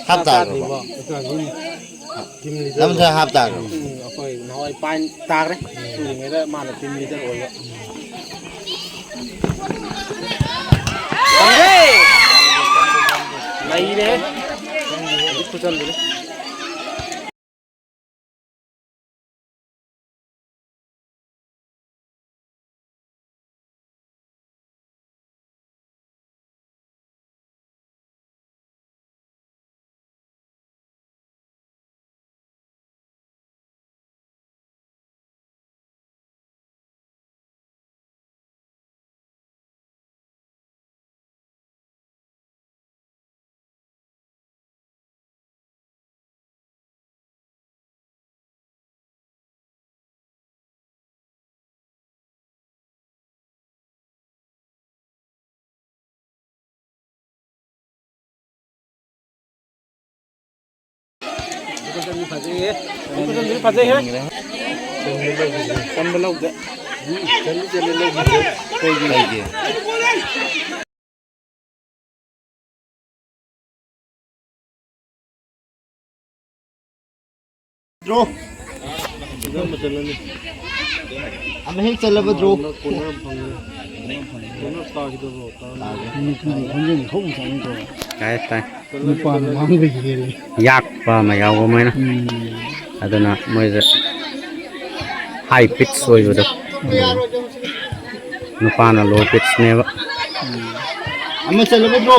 ꯍꯥꯞ ꯇꯥꯈ꯭ꯔꯕꯣ? Team leader. ꯅꯝꯊ ꯍꯥꯞ ꯇꯥꯈ꯭ꯔꯕꯣ? ꯎꯝ, ꯑꯩꯈꯣꯏ ꯅꯍꯥꯟꯋꯥꯏ ꯄꯥꯏꯟ ꯇꯥꯈ꯭ꯔꯦ꯫ ꯁꯨꯔꯤꯉꯩꯗ ꯃꯥꯅ ꯇꯤꯝ ꯂꯤꯗꯔ ꯑꯣꯏꯕ꯫ ꯐꯪꯉꯦ! ꯅꯩꯔꯦ꯫ ꯍꯧꯖꯤꯛ ꯈꯨꯆꯟꯗꯨꯅꯤ꯫ ꯐꯖꯩꯍꯦ꯫ ꯐꯖꯩꯍꯦ꯫ ꯆꯟꯕ ꯂꯧꯗꯦ꯫ ꯀꯩꯒꯤ? ꯀꯩꯒꯤ? ꯗ꯭ꯔꯣ꯫ ꯑꯃ ꯍꯦꯛ ꯆꯜꯂꯕ ꯗ꯭ꯔꯣ꯫ ꯅꯨꯄꯤꯒꯤ ꯈꯣꯟꯖꯦꯜ ꯊꯣꯛꯅ ꯆꯪꯉꯤꯀꯣ꯫ ꯇꯥꯏ, ꯇꯥꯏ꯫ ꯅꯨꯄꯥꯅ ꯉꯥꯡꯕꯒꯤ ꯍꯦꯜꯂꯤ꯫ ꯌꯥꯛꯄ ꯑꯃ ꯌꯥꯎꯕ ꯃꯣꯏꯅ꯫ ꯎꯝ꯫ ꯑꯗꯨꯅ ꯃꯣꯏꯁꯦ ꯍꯥꯏ ꯄꯤꯠꯁ ꯑꯣꯏꯕꯗꯣ꯫ ꯅꯨꯄꯥꯅ ꯂꯣ ꯄꯤꯠꯁꯅꯦꯕ꯫ ꯎꯝ꯫ ꯑꯃ ꯆꯜꯂꯕ ꯗ꯭ꯔꯣ꯫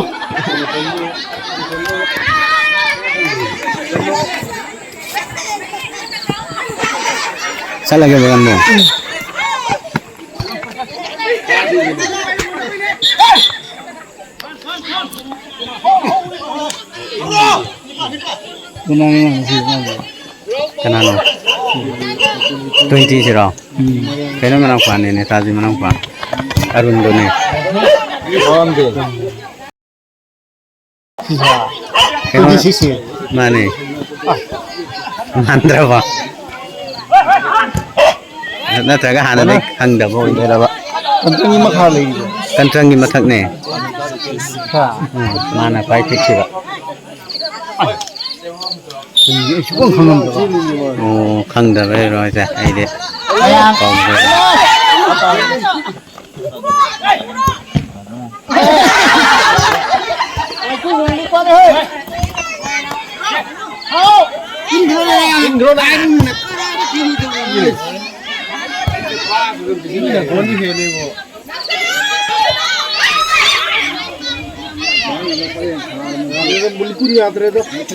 ꯆꯠꯂꯒꯦ ꯕꯒꯟꯕꯨ꯫ ꯀꯅꯥꯅꯣ? ꯀꯅꯥꯅꯣ? ꯇ꯭ꯋꯦꯟꯇꯤꯁꯤꯔꯣ? ꯎꯝ꯫ ꯀꯩꯅꯣ ꯃꯅꯥꯎꯄꯥꯅꯦ, ꯅꯦꯇꯥꯖꯤ ꯃꯅꯥꯎꯄꯥ꯫ ꯑꯔꯨꯟꯗꯨꯅꯦ꯫ ꯀꯩꯅꯣ, ꯇ꯭ꯋꯦꯟꯇꯤ ꯁꯤꯛꯁꯁꯦ꯫ ꯃꯥꯅꯦ꯫ ꯃꯥꯟꯗ꯭ꯔꯕ? ꯅꯠꯇ꯭ꯔꯒ ꯍꯥꯟꯅꯗꯩ ꯈꯪꯗꯕ ꯑꯣꯏꯗꯣꯏꯔꯕ? ꯀꯟꯇ꯭ꯔꯪꯒꯤ ꯃꯈꯥ ꯂꯩꯔꯤꯕ? ꯀꯟꯇ꯭ꯔꯪꯒꯤ ꯃꯊꯛꯅꯦ꯫ ꯍꯥ? ꯎꯝ, ꯃꯥꯅ ꯈ꯭ꯋꯥꯏ ꯄꯤꯛꯈꯤꯕ꯫ ꯑꯩ ꯁꯨꯡꯈꯪ ꯈꯪꯉꯝꯗꯕ꯫ ꯑꯣ, ꯈꯪꯗꯕꯩꯔꯣ ꯍꯥꯏꯁꯦ? ꯑꯩꯗꯤ ꯀꯥꯎꯈ꯭ꯔꯦ꯫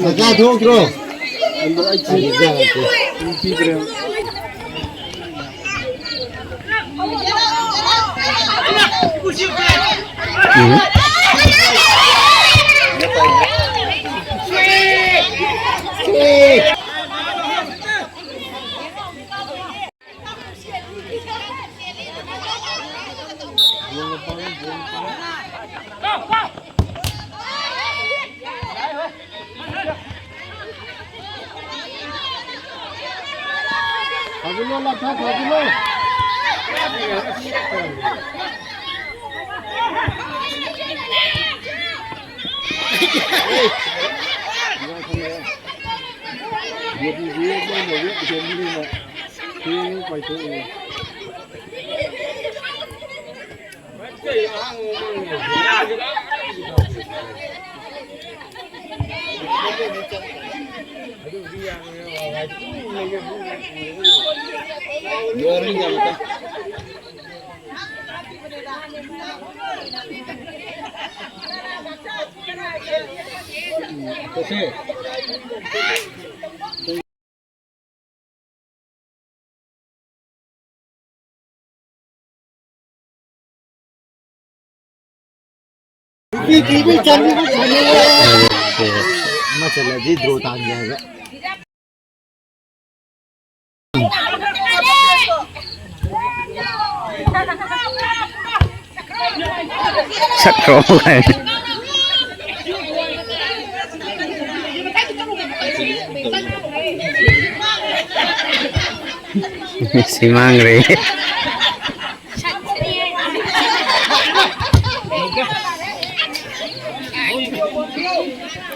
ꯃꯆꯥ ꯊꯣꯛꯇ꯭ꯔꯣ? ꯎꯝ꯫ ꯊꯥꯖꯤꯜꯂꯣ, ꯂꯥꯛꯊꯥ ꯊꯥꯖꯤꯜꯂꯣ꯫ ꯌꯦꯠꯂꯤꯁꯤ ꯃꯣꯏꯅ ꯍꯧꯖꯤꯛ ꯄꯨꯁꯟꯕꯅꯤꯅ ꯊꯦꯡꯉꯦ ꯄꯥꯏꯊꯣꯛꯑꯦ꯫ ꯅꯨꯄꯤ ꯊꯤꯕ ꯆꯪꯕ ꯐꯪꯉꯦ꯫ ꯑꯃ ꯆꯠꯂꯗꯤ ꯗ꯭ꯔꯣ ꯇꯥꯟꯒꯦ ꯍꯥꯏꯕ꯫ ꯁꯛꯈ꯭ꯔꯣ ꯍꯥꯏ꯫ ꯁꯤ ꯃꯥꯡꯈ꯭ꯔꯦ꯫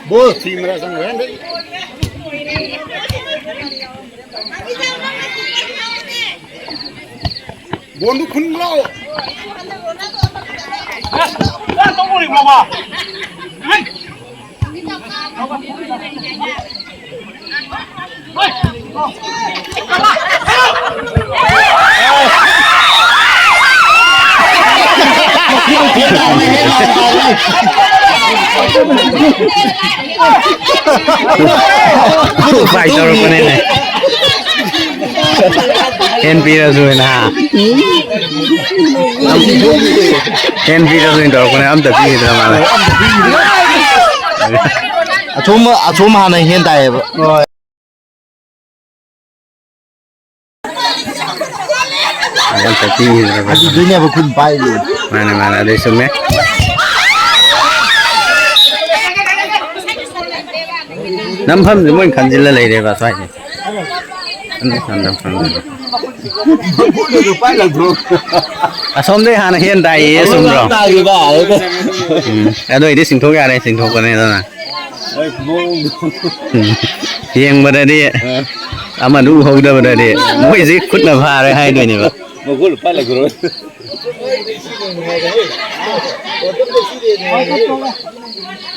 ꯕꯣꯜ ꯊꯤ ꯃꯔꯛ ꯆꯪꯈ꯭ꯔꯦ ꯍꯟꯗꯛ꯫ ꯕꯣꯟꯗꯨ ꯈꯨꯟ ꯂꯥꯎ꯫ ꯈꯨꯠ ꯎꯄꯥꯏ ꯇꯧꯔꯛꯄꯅꯤꯅꯦ꯫ ꯍꯦꯟ ꯄꯤꯔꯁꯨ ꯍꯦꯟꯅ ꯍꯥ? ꯍꯦꯟ ꯄꯤꯔꯁꯨ ꯍꯦꯟ ꯇꯧꯔꯛꯄꯅꯦ, ꯑꯝꯇ ꯄꯤꯈꯤꯗ꯭ꯔ ꯃꯥꯜꯂꯦ꯫ ꯑꯆꯨꯝꯕ, ꯑꯆꯨꯝꯕ ꯍꯥꯟꯅ ꯍꯦꯟ ꯇꯥꯏꯌꯦꯕ꯫ ꯑꯝꯇ ꯄꯤꯈꯤꯗ꯭ꯔꯕ꯫ ꯑꯗꯨꯗꯨꯅꯦꯕ ꯈꯨꯟ ꯄꯥꯏꯔꯤ꯫ ꯃꯥꯅꯦ, ꯃꯥꯅꯦ, ꯑꯗꯨ ꯆꯨꯝꯃꯦ꯫ ꯅꯝꯐꯝꯁꯦ ꯃꯣꯏ ꯈꯟꯖꯤꯜꯂ ꯂꯩꯔꯦꯕ ꯁ꯭ꯋꯥꯏꯁꯦ꯫ ꯑꯝꯇ ꯈꯟꯗ ꯈꯟꯗ꯫ ꯑꯁꯣꯝꯗꯩ ꯍꯥꯟꯅ ꯍꯦꯟ ꯇꯥꯏꯌꯦ, ꯆꯨꯝꯗ꯭ꯔꯣ? ꯇꯥꯈꯤꯕ꯫ ꯎꯝ, ꯑꯗꯨ ꯑꯣꯏꯗꯤ ꯆꯤꯡꯊꯣꯛ ꯌꯥꯔꯦ, ꯆꯤꯡꯊꯣꯛꯄꯅꯦ ꯑꯗꯨꯅ꯫ ꯍꯣꯏ, ꯃꯑꯣꯡꯗꯣ꯫ ꯎꯝ꯫ ꯌꯦꯡꯕꯗꯗꯤ ꯑ꯫ ꯑꯃꯗꯨ ꯎꯍꯧꯗꯕꯗꯗꯤ ꯃꯣꯏꯁꯤ ꯈꯨꯠꯅ ꯐꯥꯔꯦ ꯍꯥꯏꯗꯣꯏꯅꯦꯕ꯫ ꯃꯒꯨꯟ ꯂꯨꯄꯥ ꯂꯩꯈ꯭ꯔꯣꯏ꯫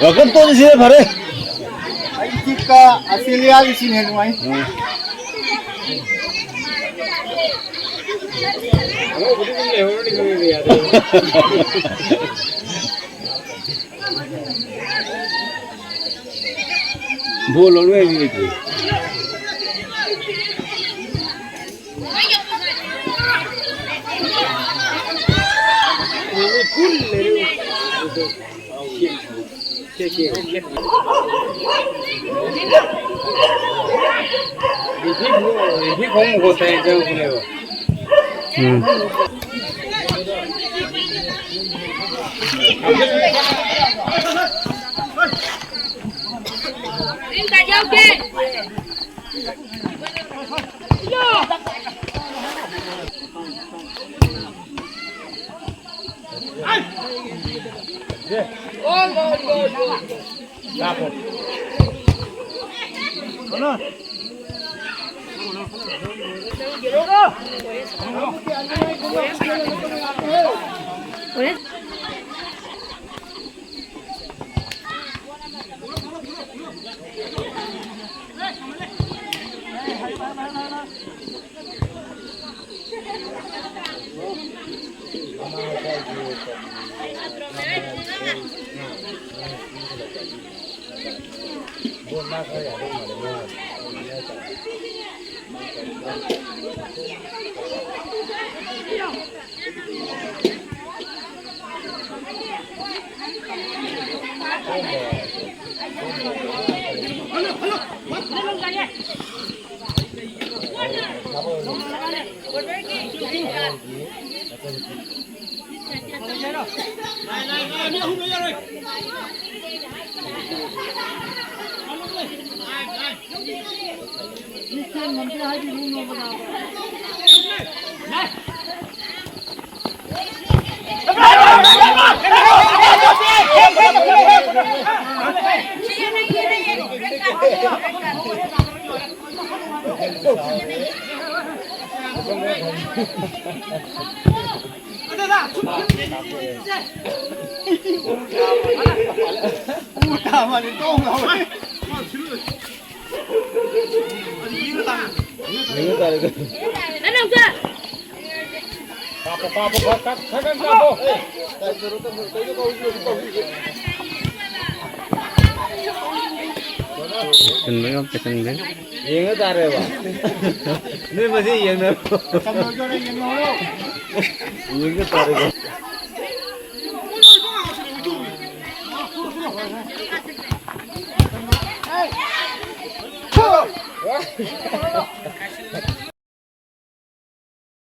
ꯋꯥꯀꯠ ꯇꯣꯛꯑꯁꯤ ꯐꯔꯦ꯫ ꯑꯩ ꯇꯤꯛꯀ ꯑꯁꯇ꯭ꯔꯦꯂꯤꯌꯥꯒꯤ ꯁꯤꯅ ꯍꯦꯟꯅ ꯅꯨꯡꯉꯥꯏ꯫ ꯎꯝ꯫ ꯕꯣꯜ ꯂꯧꯅꯉꯥꯏ ꯃꯤ ꯂꯩꯇ꯭ꯔꯦ꯫ ꯎꯝ꯫ ꯆꯤꯟꯕ ꯌꯥꯝ ꯆꯤꯟꯕ꯫ ꯌꯦꯡꯉ ꯇꯥꯔꯦꯕ꯫ ꯅꯣꯏ ꯃꯁꯤ ꯌꯦꯡꯅꯔꯣ꯫ ꯌꯦꯡꯉ ꯇꯥꯔꯦꯀꯣ꯫